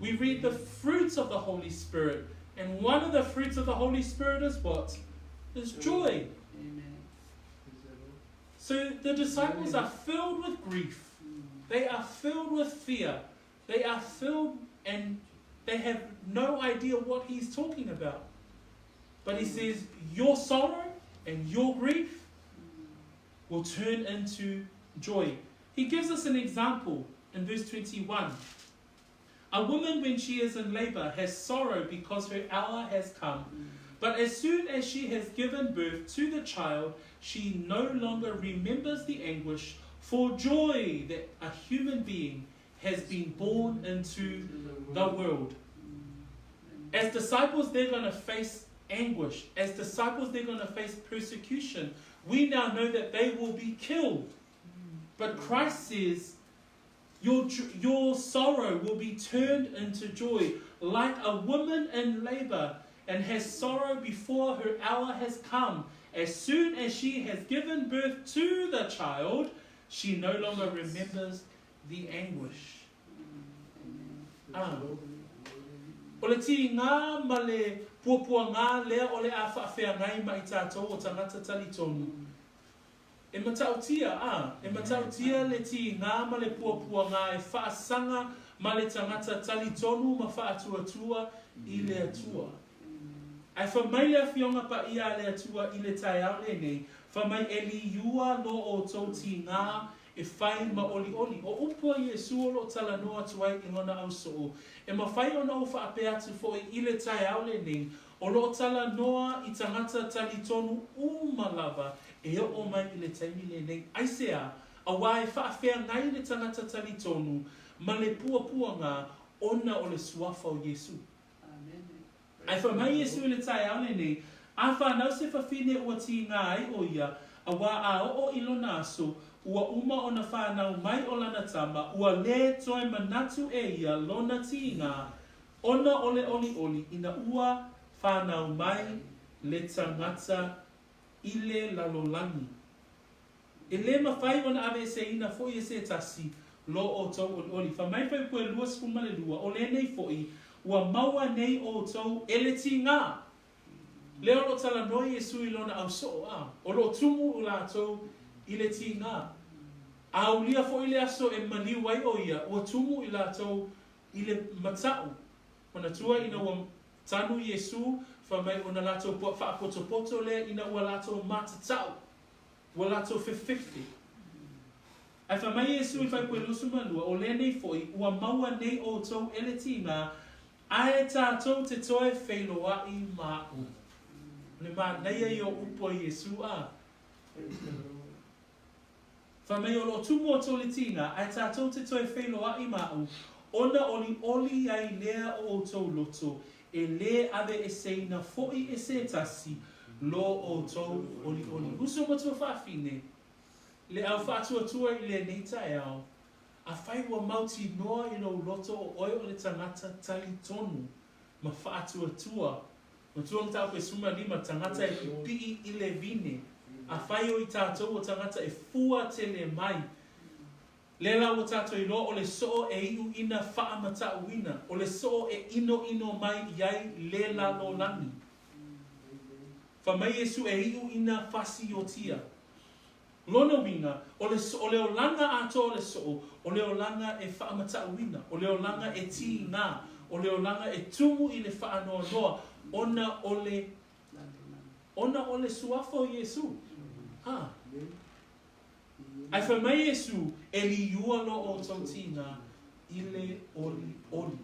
We read the fruits of the Holy Spirit, and one of the fruits of the Holy Spirit is what? Is joy. Amen. So the disciples are filled with grief. They are filled with fear. They are filled and they have no idea what he's talking about. But he says, Your sorrow and your grief will turn into joy. He gives us an example in verse 21. A woman, when she is in labor, has sorrow because her hour has come. But as soon as she has given birth to the child, she no longer remembers the anguish for joy that a human being has been born into the world. As disciples, they're going to face anguish. As disciples, they're going to face persecution. We now know that they will be killed. But Christ says, your, your sorrow will be turned into joy, like a woman in labor and has sorrow before her hour has come. As soon as she has given birth to the child, she no longer remembers the anguish. Ah. O le tīgā ma le puapuagā lea o le a faafeagai ma i tātou o tagata talitonu. E matautia, ā, e matautia le tīgā ma le puapuagā e faasaga ma le tagata talitonu ma faatuatua i le Atua. Ae fai mai le Afioga Paia a le Atua i le taeao lenei, fai mai e liua lo outou tīgā e fai ma olioli. O upu a Iesu o loo talanoa atu ai i lona ausoo, e mafai ona ou faapea atu foi i le taeao lenei, o loo talanoa i tagata talitonu uma lava e oo mai i le taimi lenei. Aisea? Auā e faafeagai le tagata talitonu ma le puapuaga ona o le suafa o Iesu. Ae fai mai Iesu i le taeao lenei, A whanau se fafine ua tīgā ai ʻo ia, auā a oo i lona aso, ua uma ona whanau mai o lana tama, ua lē toe manatu e ia lona tīgā, ona o le olioli ina ua whanau mai le tagata i le lalolagi. E lē mafai ona aveeseina foi e se tasi lo outou olioli. Fai mai Fuaiupu e 22, O lenei foi, ua maua nei outou e le tīgā. Lea o loo talanoa Iesu i lona ausoo, a o loo tumu latou i le tīgā. A aulia foi le aso e maliu ai ʻo ia, ua tumu i latou i le mataʻu. Manatua ina ua tanu Iesu, fai mai ona latou faapotopoto lea ina ua latou matatau, ua latou fefefe. Ae fai mai Iesu i Fuaiupu e 22, O lenei foi, ua maua nei outou e le tīgā, ae tātou te toe feiloaʻi ma aʻu. O le manaia ia o upu a Iesu, a. Fai mai o loo tumu outou le tīgā, ae tātou te toe feiloaʻi ma aʻu, ona olioli ai lea o outou loto, e lē aveeseina foi e se tasi lo outou olioli. Uso matua faafine, Le au faatuatua i lenei taeao, afai ua mautinoa i lou loto o oe o le tagata talitonu ma faatuatua, matua mataupu e 15, tagata e pipii i le vine, afai o i tatou o tagata e fua tele mai, lea la ua tatou iloa o le soo e iu ina faamatauina, o le soo e inoino mai i ai le lalolagi. Fai mai Iesu e iu ina fasiotia. Lona uiga, o le, o le olaga atoa o le soo, o le olaga e faamatauina, o le olaga e tīgā, o le olaga e tumu i le faanoanoa, ona o le, ona o le suafa o Iesu. Ha. Ae fai mai Iesu, e liua lo outou tīgā i le olioli.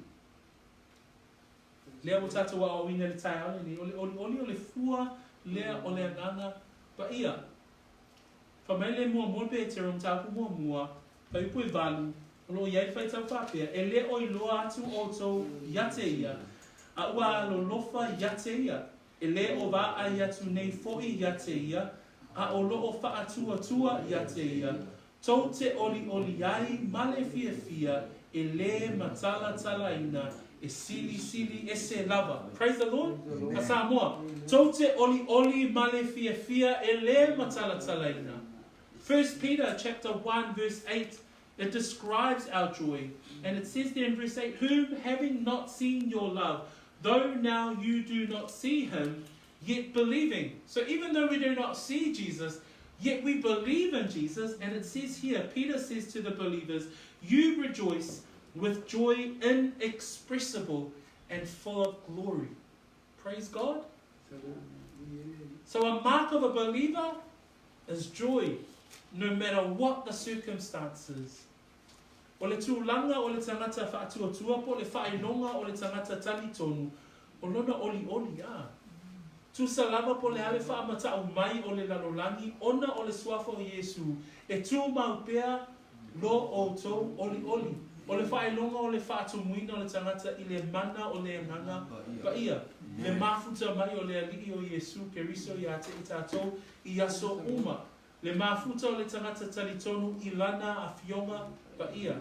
Lea ua tatou aoaoina i le taeao lenei, o le olioli o le fua lea o le Agaga Paia. Fai mai le muamua o Petero mataupu muamua, fuaiupu e valu, o lo o i ai le faitau faapea, E le o iloa atu outou ia te ia, a ua alolofa ia te ia, e le o vaai atu nei foi ia te ia, a o lo o faatuatua ia te ia, tou te olioli ai ma le fiafia e lē matalatalaina e silisili ese lava. Praise the Lord. Ka Samoa, tou te olioli ma le fiafia e lē matalatalaina. First Peter chapter 1 verse 8, it describes our joy. And it says there in verse 8, Whom having not seen your love, though now you do not see him, yet believing. So even though we do not see Jesus, yet we believe in Jesus. And it says here, Peter says to the believers, You rejoice with joy inexpressible and full of glory. Praise God. So a mark of a believer is joy, no matter what the circumstances. O le tulaga o le tagata faatuatua po o le faailoga o le tagata talitonu, o lona olioli, a. Tusa lava po o le a le faamatau mai o le lalolagi ona o le Suafa o Iesu, e tumau pea lo outou olioli. O le faailoga o le faatumuina o le tagata i le mana o le Agaga Paia, le mafuta mai o le Alii o Iesu Keriso ia te i tatou i aso uma. Le mafuta o le tagata talitonu i lana Afioga Paia.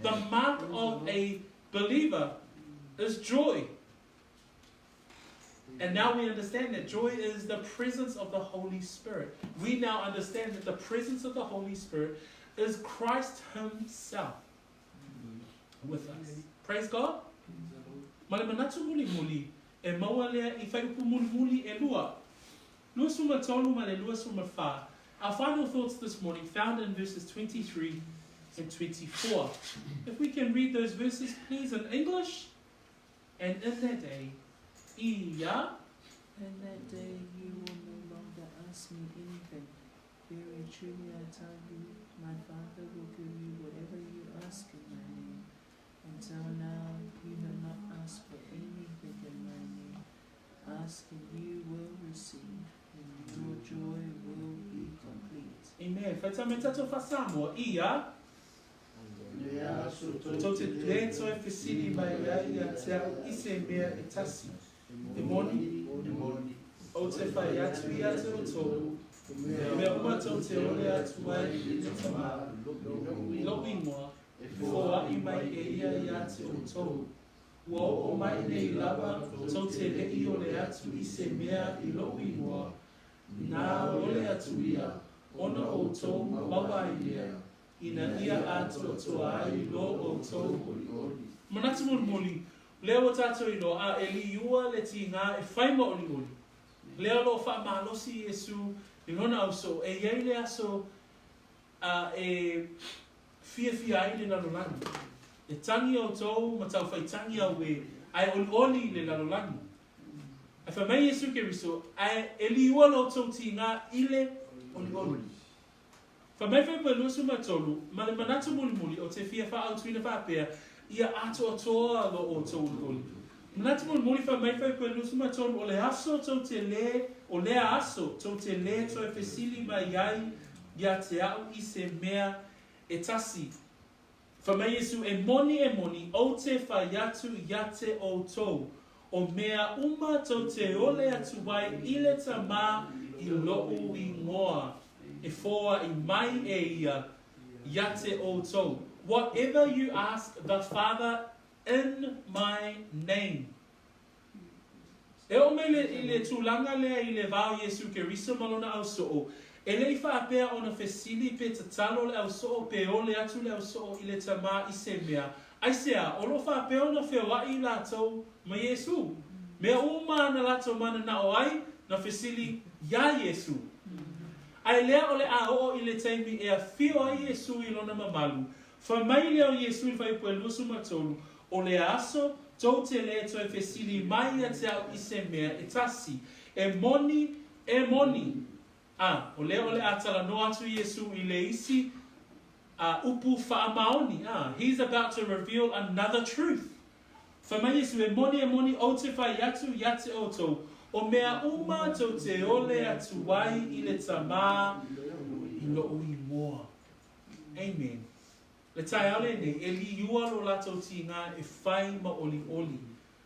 The mark of a believer is joy. And now we understand that joy is the presence of the Holy Spirit. We now understand that the presence of the Holy Spirit is Christ Himself with us. Praise God. Ma le manatu mulimuli, e maua lea i fuaiupu mulimuli e lua. 23 ma le 24. Our final thoughts this morning found in verses 23 and 24. If we can read those verses, please, in English. And in that day, ia. In that day you will no longer ask me anything. Very truly I tell you, my Father will give you whatever you ask in my name. Until now you have not asked for anything in my name. Ask and you will receive, and your joy will be complete. Amen. Faitau mai tatou faa-Samoa, ia. Tou te lē toe fesili mai ai ia te au i se mea e tasi. E moni, ou te fai atu ia te outou, o mea uma tou te ole atu ai i le Tamā, i lou ingoa, e foai mai e ia ia te outou. Ua oo mai nei lava tou te leʻi ole atu i se mea i lou ingoa, inā ole atu ia, ona outou maua ai lea, ina ia atoatoa ai lo outou olioli. Manatu mulimuli, lea ua tatou iloa, a e liua le tiga e fai ma olioli. Lea o lo o faamalosi Iesu i lona ausoo, e i ai le aso a e fiafia ai le lalolagi. E tagi outou ma taufaitagi auē, ae olioli le lalolagi. Ae fai mai Iesu Keriso, ae e liua lo outou tiga i le olioli. Fai mai Fuaiupu 23, ma le manatu mulimuli ou te fia faaautuina faapea, ia atoatoa lo outou olioli. Manatu mulimuli fai mai Fuaiupu 23, o le aso tou te lē, o lea aso tou te lē toe fesili mai ai ia te au i se mea e tasi. Fai mai Iesu, E moni, e moni, ou te fai atu ia te outou, o mea uma tou te ole atu ai i le Tamā i loʻu ingoa, e foai mai e ia ia te outou. Whatever you ask the Father in my name. E oo mai le, i le tulaga lea i le va o Iesu Keriso ma lona ausoo, e le i faapea ona fesili pe tatalo le ausoo pe ole atu le ausoo i le Tamā i se mea, aisea, o lo o faapea ona feoai i latou ma Iesu. Mea uma ana latou mananao ai, na fesili iā Iesu. Ae lea o le a oo i le taimi e afio ai Iesu i lona mamalu, Fai mai lea o Iesu i le fuaiupu e 23, O le aso, tou te lē toe fesili mai ia te au i se mea e tasi. E moni, e moni. A, o lea o le a talanoa atu Iesu i le isi, a, upu faamaoni, a, He's about to reveal another truth. Fai mai Iesu, E moni, e moni, ou te fai atu ia te outou, o mea uma tou te ole atu ai i le Tamā, I loʻu igoa. Amen. Le taeao lenei, e liua lo latou tigā e fai ma ʻoliʻoli.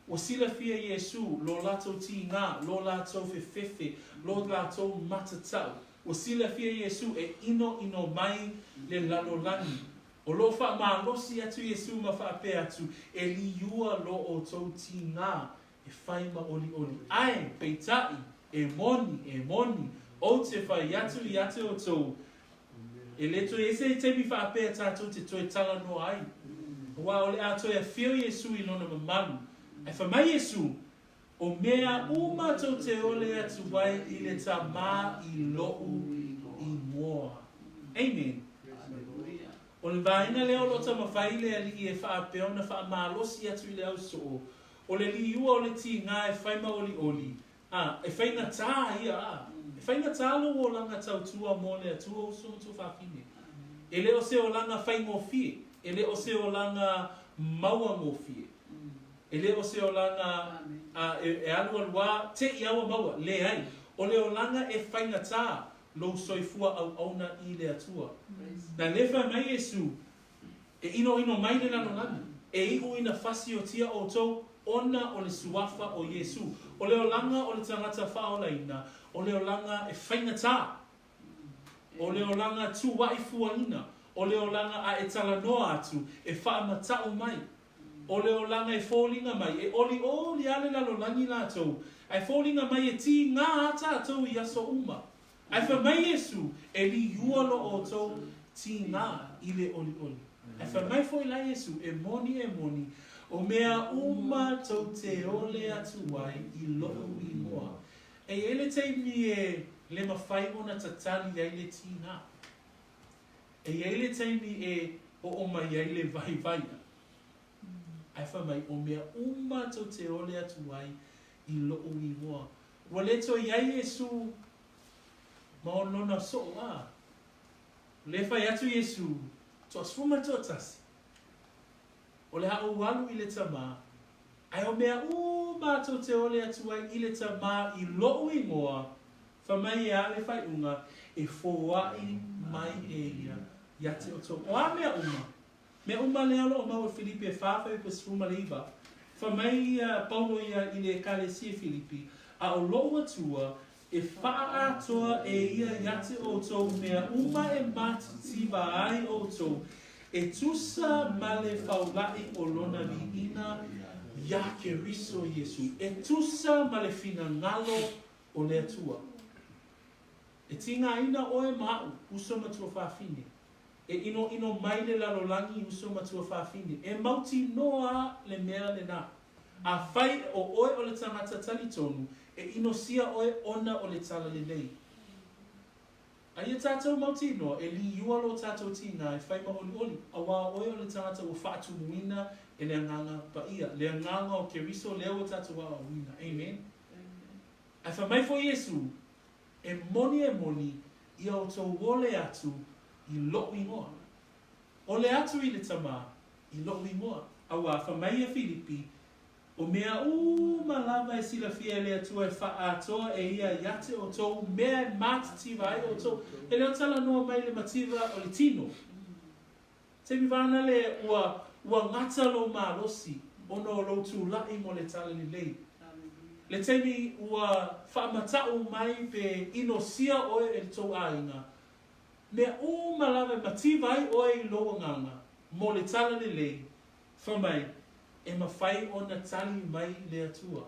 Ua silafia Iesū, lo latou tigā, lo latou fefefe, lo latou matatau. Ua silafia Iesū e ʻinoʻino mai le lalolagi. O lo o faamalosi atu Iesū ma faapea atu, E liua lo ʻoutou tigā e fai ma ʻoliʻoli. Ae, peitai, e moni, e moni, ou te fai atu ia te outou, e le toe ese i taimi faapea tatou te toe talanoa ai. Aua o le a toe afio Iesu i lona mamalu. Ae fai mai Iesu, O mea uma tou te ole atu ai i le Tamā i loʻu igoa. Amen. O le vaega lea o lo o taumafai le Alii e faapea ona faamalosi atu i le ausoo, O le liua o le tigā e fai ma olioli, a, e faigata ia, a, e faigata lou olaga tautua mo le Atua uso ma tuafafine. E le o se olaga faigofie, e le o se olaga mauagofie, e le o se olaga, a, e, e alualuā te i aua maua, leai, o le olaga e faigata lou soifua auauna i le Atua. Na le fai mai Iesu, E ʻinoʻino mai le lalolagi, e iʻu ina fasiotia ʻoutou ona o le suafa o Iesū. O le olaga o le tagata faaolaina, o le olaga e faigata, o le olaga tuaʻi fuaina, o le olaga a e talanoa atu, e faamataʻu mai, o le olaga e foliga mai, e ʻoliʻoli a le lalolagi latou, ae foliga mai e tigā a tatou i aso uma. Ae fai mai Iesū, E liua lo ʻoutou tigā i le ʻoliʻoli. Ae fai mai foʻi la Iesū, E moni, e moni, o mea uma tou te ole atu ai i loʻu igoa. E i ai le taimi e le mafai ona tatali ai le tigā. E i ai le taimi e oo mai ai le waiwaia. Ae fai mai, o mea uma tou te ole atu ai i loʻu igoa. Ua le toe i ai Iesū ma o lona soo a. Le fai atu Iesū, 11, O le a ou alu i le Tamā, ae o mea uma tou te ole atu ai i le Tamā i loʻu igoa, fai mai e a le faaiuga, e foaʻi mai e ia ia te outou. O a mea uma? Mea uma lea o lo o mau e Filipi e 4 fuaiupu 19, fai mai ia Paulo ia i le Ekalesia i Filipi, A o loʻu Atua, e faaatoa e ia ia te outou mea uma e matitiva ai outou, e tusa ma le faulaʻi o lona viiga iā Keriso Iesu, e tusa ma le finagalo o le Atua. E tigaina oe ma aʻu, uso ma tuafafine, E ʻinoʻino mai le lalolagi i uso ma tuafafine, e mautinoa le mea lenā. Afai o ʻoe o le tagata talitonu, e ʻinosia ʻoe ona o le talalelei. Aia tātou mautinoa, e liua lo tātou tigā e fai ma ʻoliʻoli, auā ʻoe o le tagata ua faatumuina e le Agaga Paia, le Agaga o Keriso lea ua tātou aoaoina. Amen. Ae fai mai foʻi Iesu, E moni e moni, ia outou ole atu i loʻu igoa. Ole atu i le Tamā i loʻu igoa. Auā, fai mai ia Filipi, O mea uma lava e silafia e le Atua e faaatoa e ia ia te outou mea e matitiva ai outou. E le o talanoa mai le mativa o le tino. Taimi vana le ua ua gata lou malosi ona o lou tulaʻi mo le talalelei. Le taimi ua faamataʻu mai pe inosia oe e le tou aiga, mea uma lava e mativa ai oe i lou agaga mo le talalelei, fai mai, e mafai ona tali mai le Atua.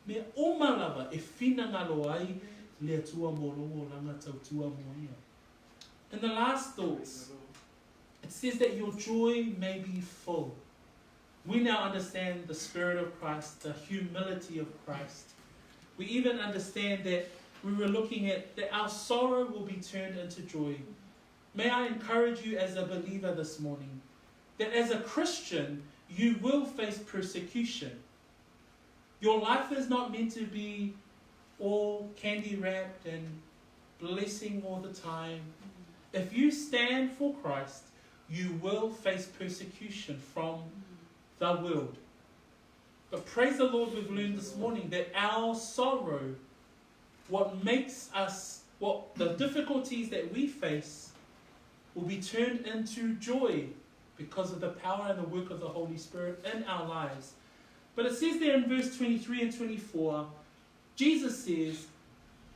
Mea uma lava e finagalo ai le Atua mo lou olaga tautua mo ia. And the last thoughts, it says that your joy may be full. We now understand the Spirit of Christ, the humility of Christ. We even understand that we were looking at that our sorrow will be turned into joy. May I encourage you as a believer this morning that as a Christian, you will face persecution. Your life is not meant to be all candy wrapped and blessing all the time. If you stand for Christ, you will face persecution from the world. But praise the Lord, we've learned this morning that our sorrow, what makes us, What the difficulties that we face will be turned into joy because of the power and the work of the Holy Spirit in our lives. But it says there in verse 23 and 24, Jesus says,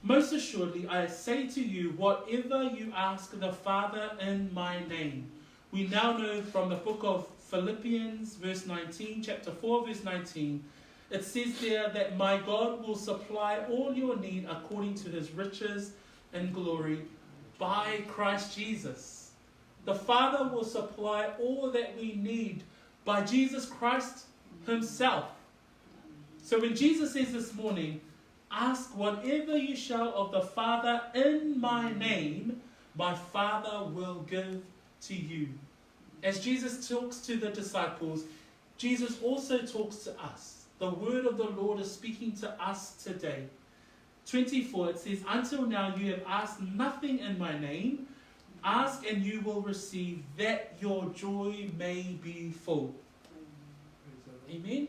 Most assuredly, I say to you, whatever you ask the Father in my name. We now know from the book of Philippians, verse 19, chapter 4, verse 19, it says there that my God will supply all your need according to his riches and glory by Christ Jesus. The Father will supply all that we need by Jesus Christ himself. So when Jesus says this morning, ask whatever you shall of the Father in my name, my Father will give to you. As Jesus talks to the disciples, Jesus also talks to us. The word of the Lord is speaking to us today. 24, it says, Until now you have asked nothing in my name. Ask and you will receive, that your joy may be full. Amen.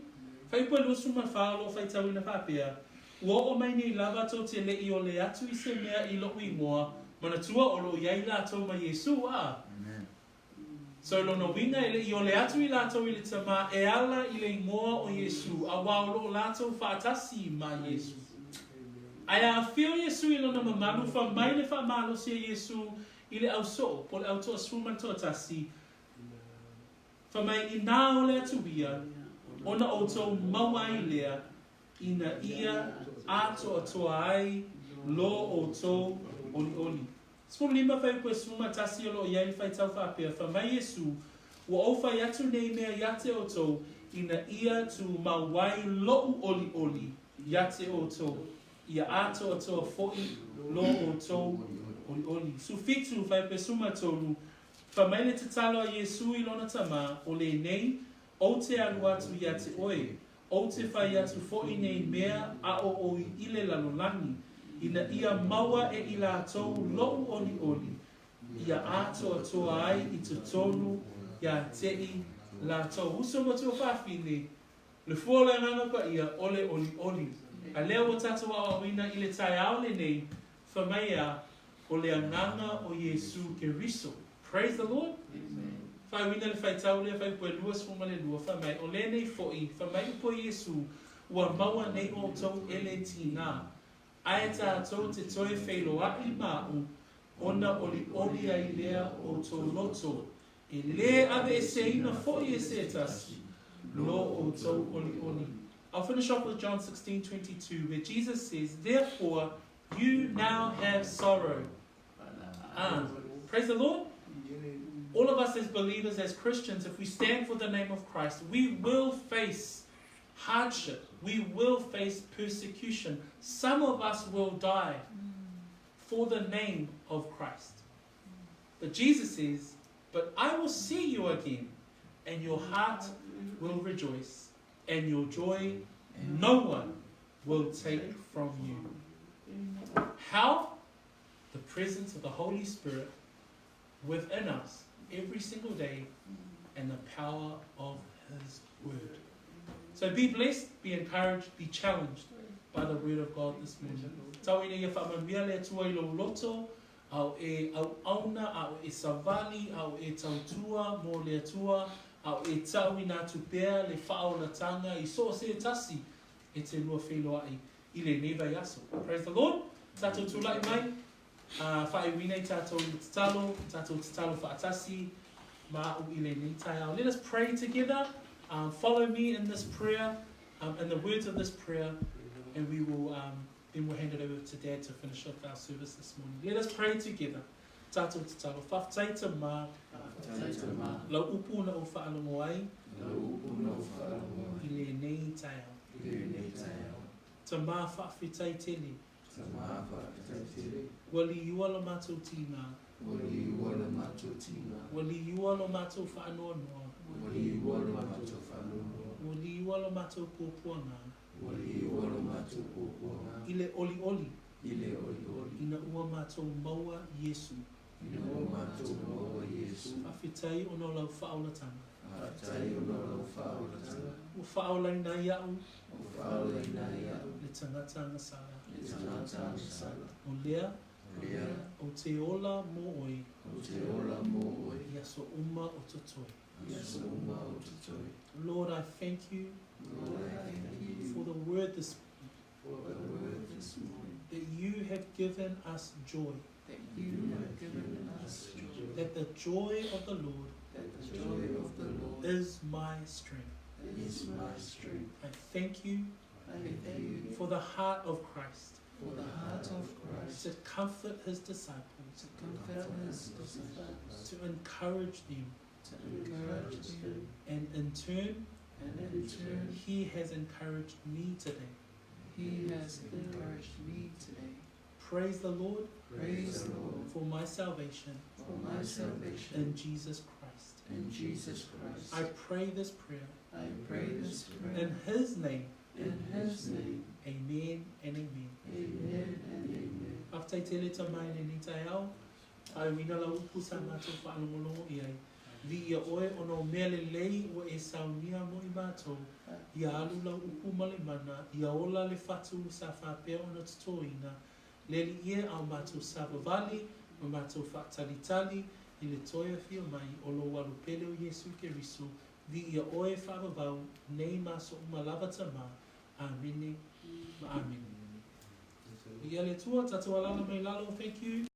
Whaipo lusu ma whaalo whai tauina whapea. Ua o mai nei lava tō te le i o le atu i se mea i lo ingoa, mana tua o lo iai lātou ma Yesu a. Amen. So lona winga e le i o le atu i lātou i le tama e ala i le ingoa o Yesu, a wā o lo lātou whaatasi ma Yesu. Ai a whio Yesu i lona mamalu, wha mai le wha malo sia Yesu i le au so, po le au toa suma toa tasi, wha mai i nā o le atu ia, ona o tō mauai lea, ina ia atoa toa ai lo o tō oli oli. Sefulu lima whai koe suma tasi o lo iai whai tau whapea, wha mai Yesu, ua o whai atu nei mea ia te o tō, ina ia tu mauai lo oli oli ia te o tō, ia atoa toa foi lo o tō oli oli. Su fitu whai pe suma tolu, wha mai le te talo a Yesu i lona tama, o le nei, o te alu atu ia te oe, o te whai atu foi nei mea a o o i ile lalolangi, ina ia maua e i lātou lou oli oli, ia atoa toa ai i te tonu ia te i lātou. Uso matua whawhine, le fua le nganga pa ia ole oli oli. A lea o tātou awawina i le tai aole nei, whamaia o le anganga o Yesu Keriso. Praise the Lord. Amen. Whai wina le whai taule, whai pue lua sfuma le lua, whamai o le nei foi, whamai upo Yesu, ua maua nei o tau ele tina. Ae tātou te toi wheilo ai ma'u, ona oli oli ai lea o tō loto. E le ave e se ina foi e se tasi, lo o tō oli oli. I'll finish off with John 16:22, where Jesus says, Therefore, you now have sorrow. Praise the Lord. All of us as believers, as Christians, if we stand for the name of Christ, we will face hardship. We will face persecution. Some of us will die for the name of Christ. But Jesus says, But I will see you again, and your heart will rejoice, and your joy no one will take from you. How? The presence of the Holy Spirit within us every single day, and the power of His Word. So be blessed, be encouraged, be challenged by the Word of God this morning. Tau ina ia whaamanuia le atua i lo loto, au e au auna, au e savali, au e tautua mō le atua, au e tau ina atu pea le whaolatanga i so se tasi e te lua wheloai i le nei vai aso. Praise the Lord. Tātou tūlai mai, whaewinei tātou i te talo, tātou te talo whaatasi, ma'u i le nei taiao. Let us pray together. Follow me in this prayer, in the words of this prayer, and we will then we'll hand it over to Dad to finish off our service this morning. Let us pray together. Tātou te talo, whawhtai te mā, lau upu na o whaalongo ai, i le nei taiao. Te mā whawhitai tele, wali iua lo mātou tīnga, wali iua lo mātou whaanoa noa, wali iua lo mātou pōpuanga, i le oli oli, ina ua mātou maua Yesu, whawhitai o no lau whaolatanga, o whaolaina iau, le tangata ngasala, o lea, Lea Ou te ola mō oe. Ou te ola mō oe. I aso uma o totoe. I aso uma o totoe. Lord, I thank you. Lord, I thank you. For the word this For the word this morning. That you have given us joy. That you have given us joy. That the joy of the Lord. That the joy of the Lord is my strength. Is my strength. I thank you. I thank you For the heart of Christ. For the heart of Christ. To comfort his disciples. To comfort his disciples. To encourage them. To encourage them. And in turn, And in turn, he has encouraged me today. He has encouraged me today. Praise the Lord. Praise the Lord. For my salvation. For my salvation. In Jesus Christ. In Jesus Christ. I pray this prayer. I pray this prayer. In his name. In his name. Amen and amen. Amen and amen. Faafetai tele tama i lenei taeao, a e uina lau upu sa matou faalogologo i ai. Viia oe ona o mea lelei ua e saunia mo i matou, ia alu lau upu ma le mana, ia ola le fatu sa faapea ona totoina, le Alii e, a o matou savavali ma matou faatalitali i le toe afio mai o lou Alo pele o Iesu Keriso, viia oe faavavau nei ma aso uma lava Tama. Amene ma Amene. Viia le Atua, tatou alala mai lalo, thank you.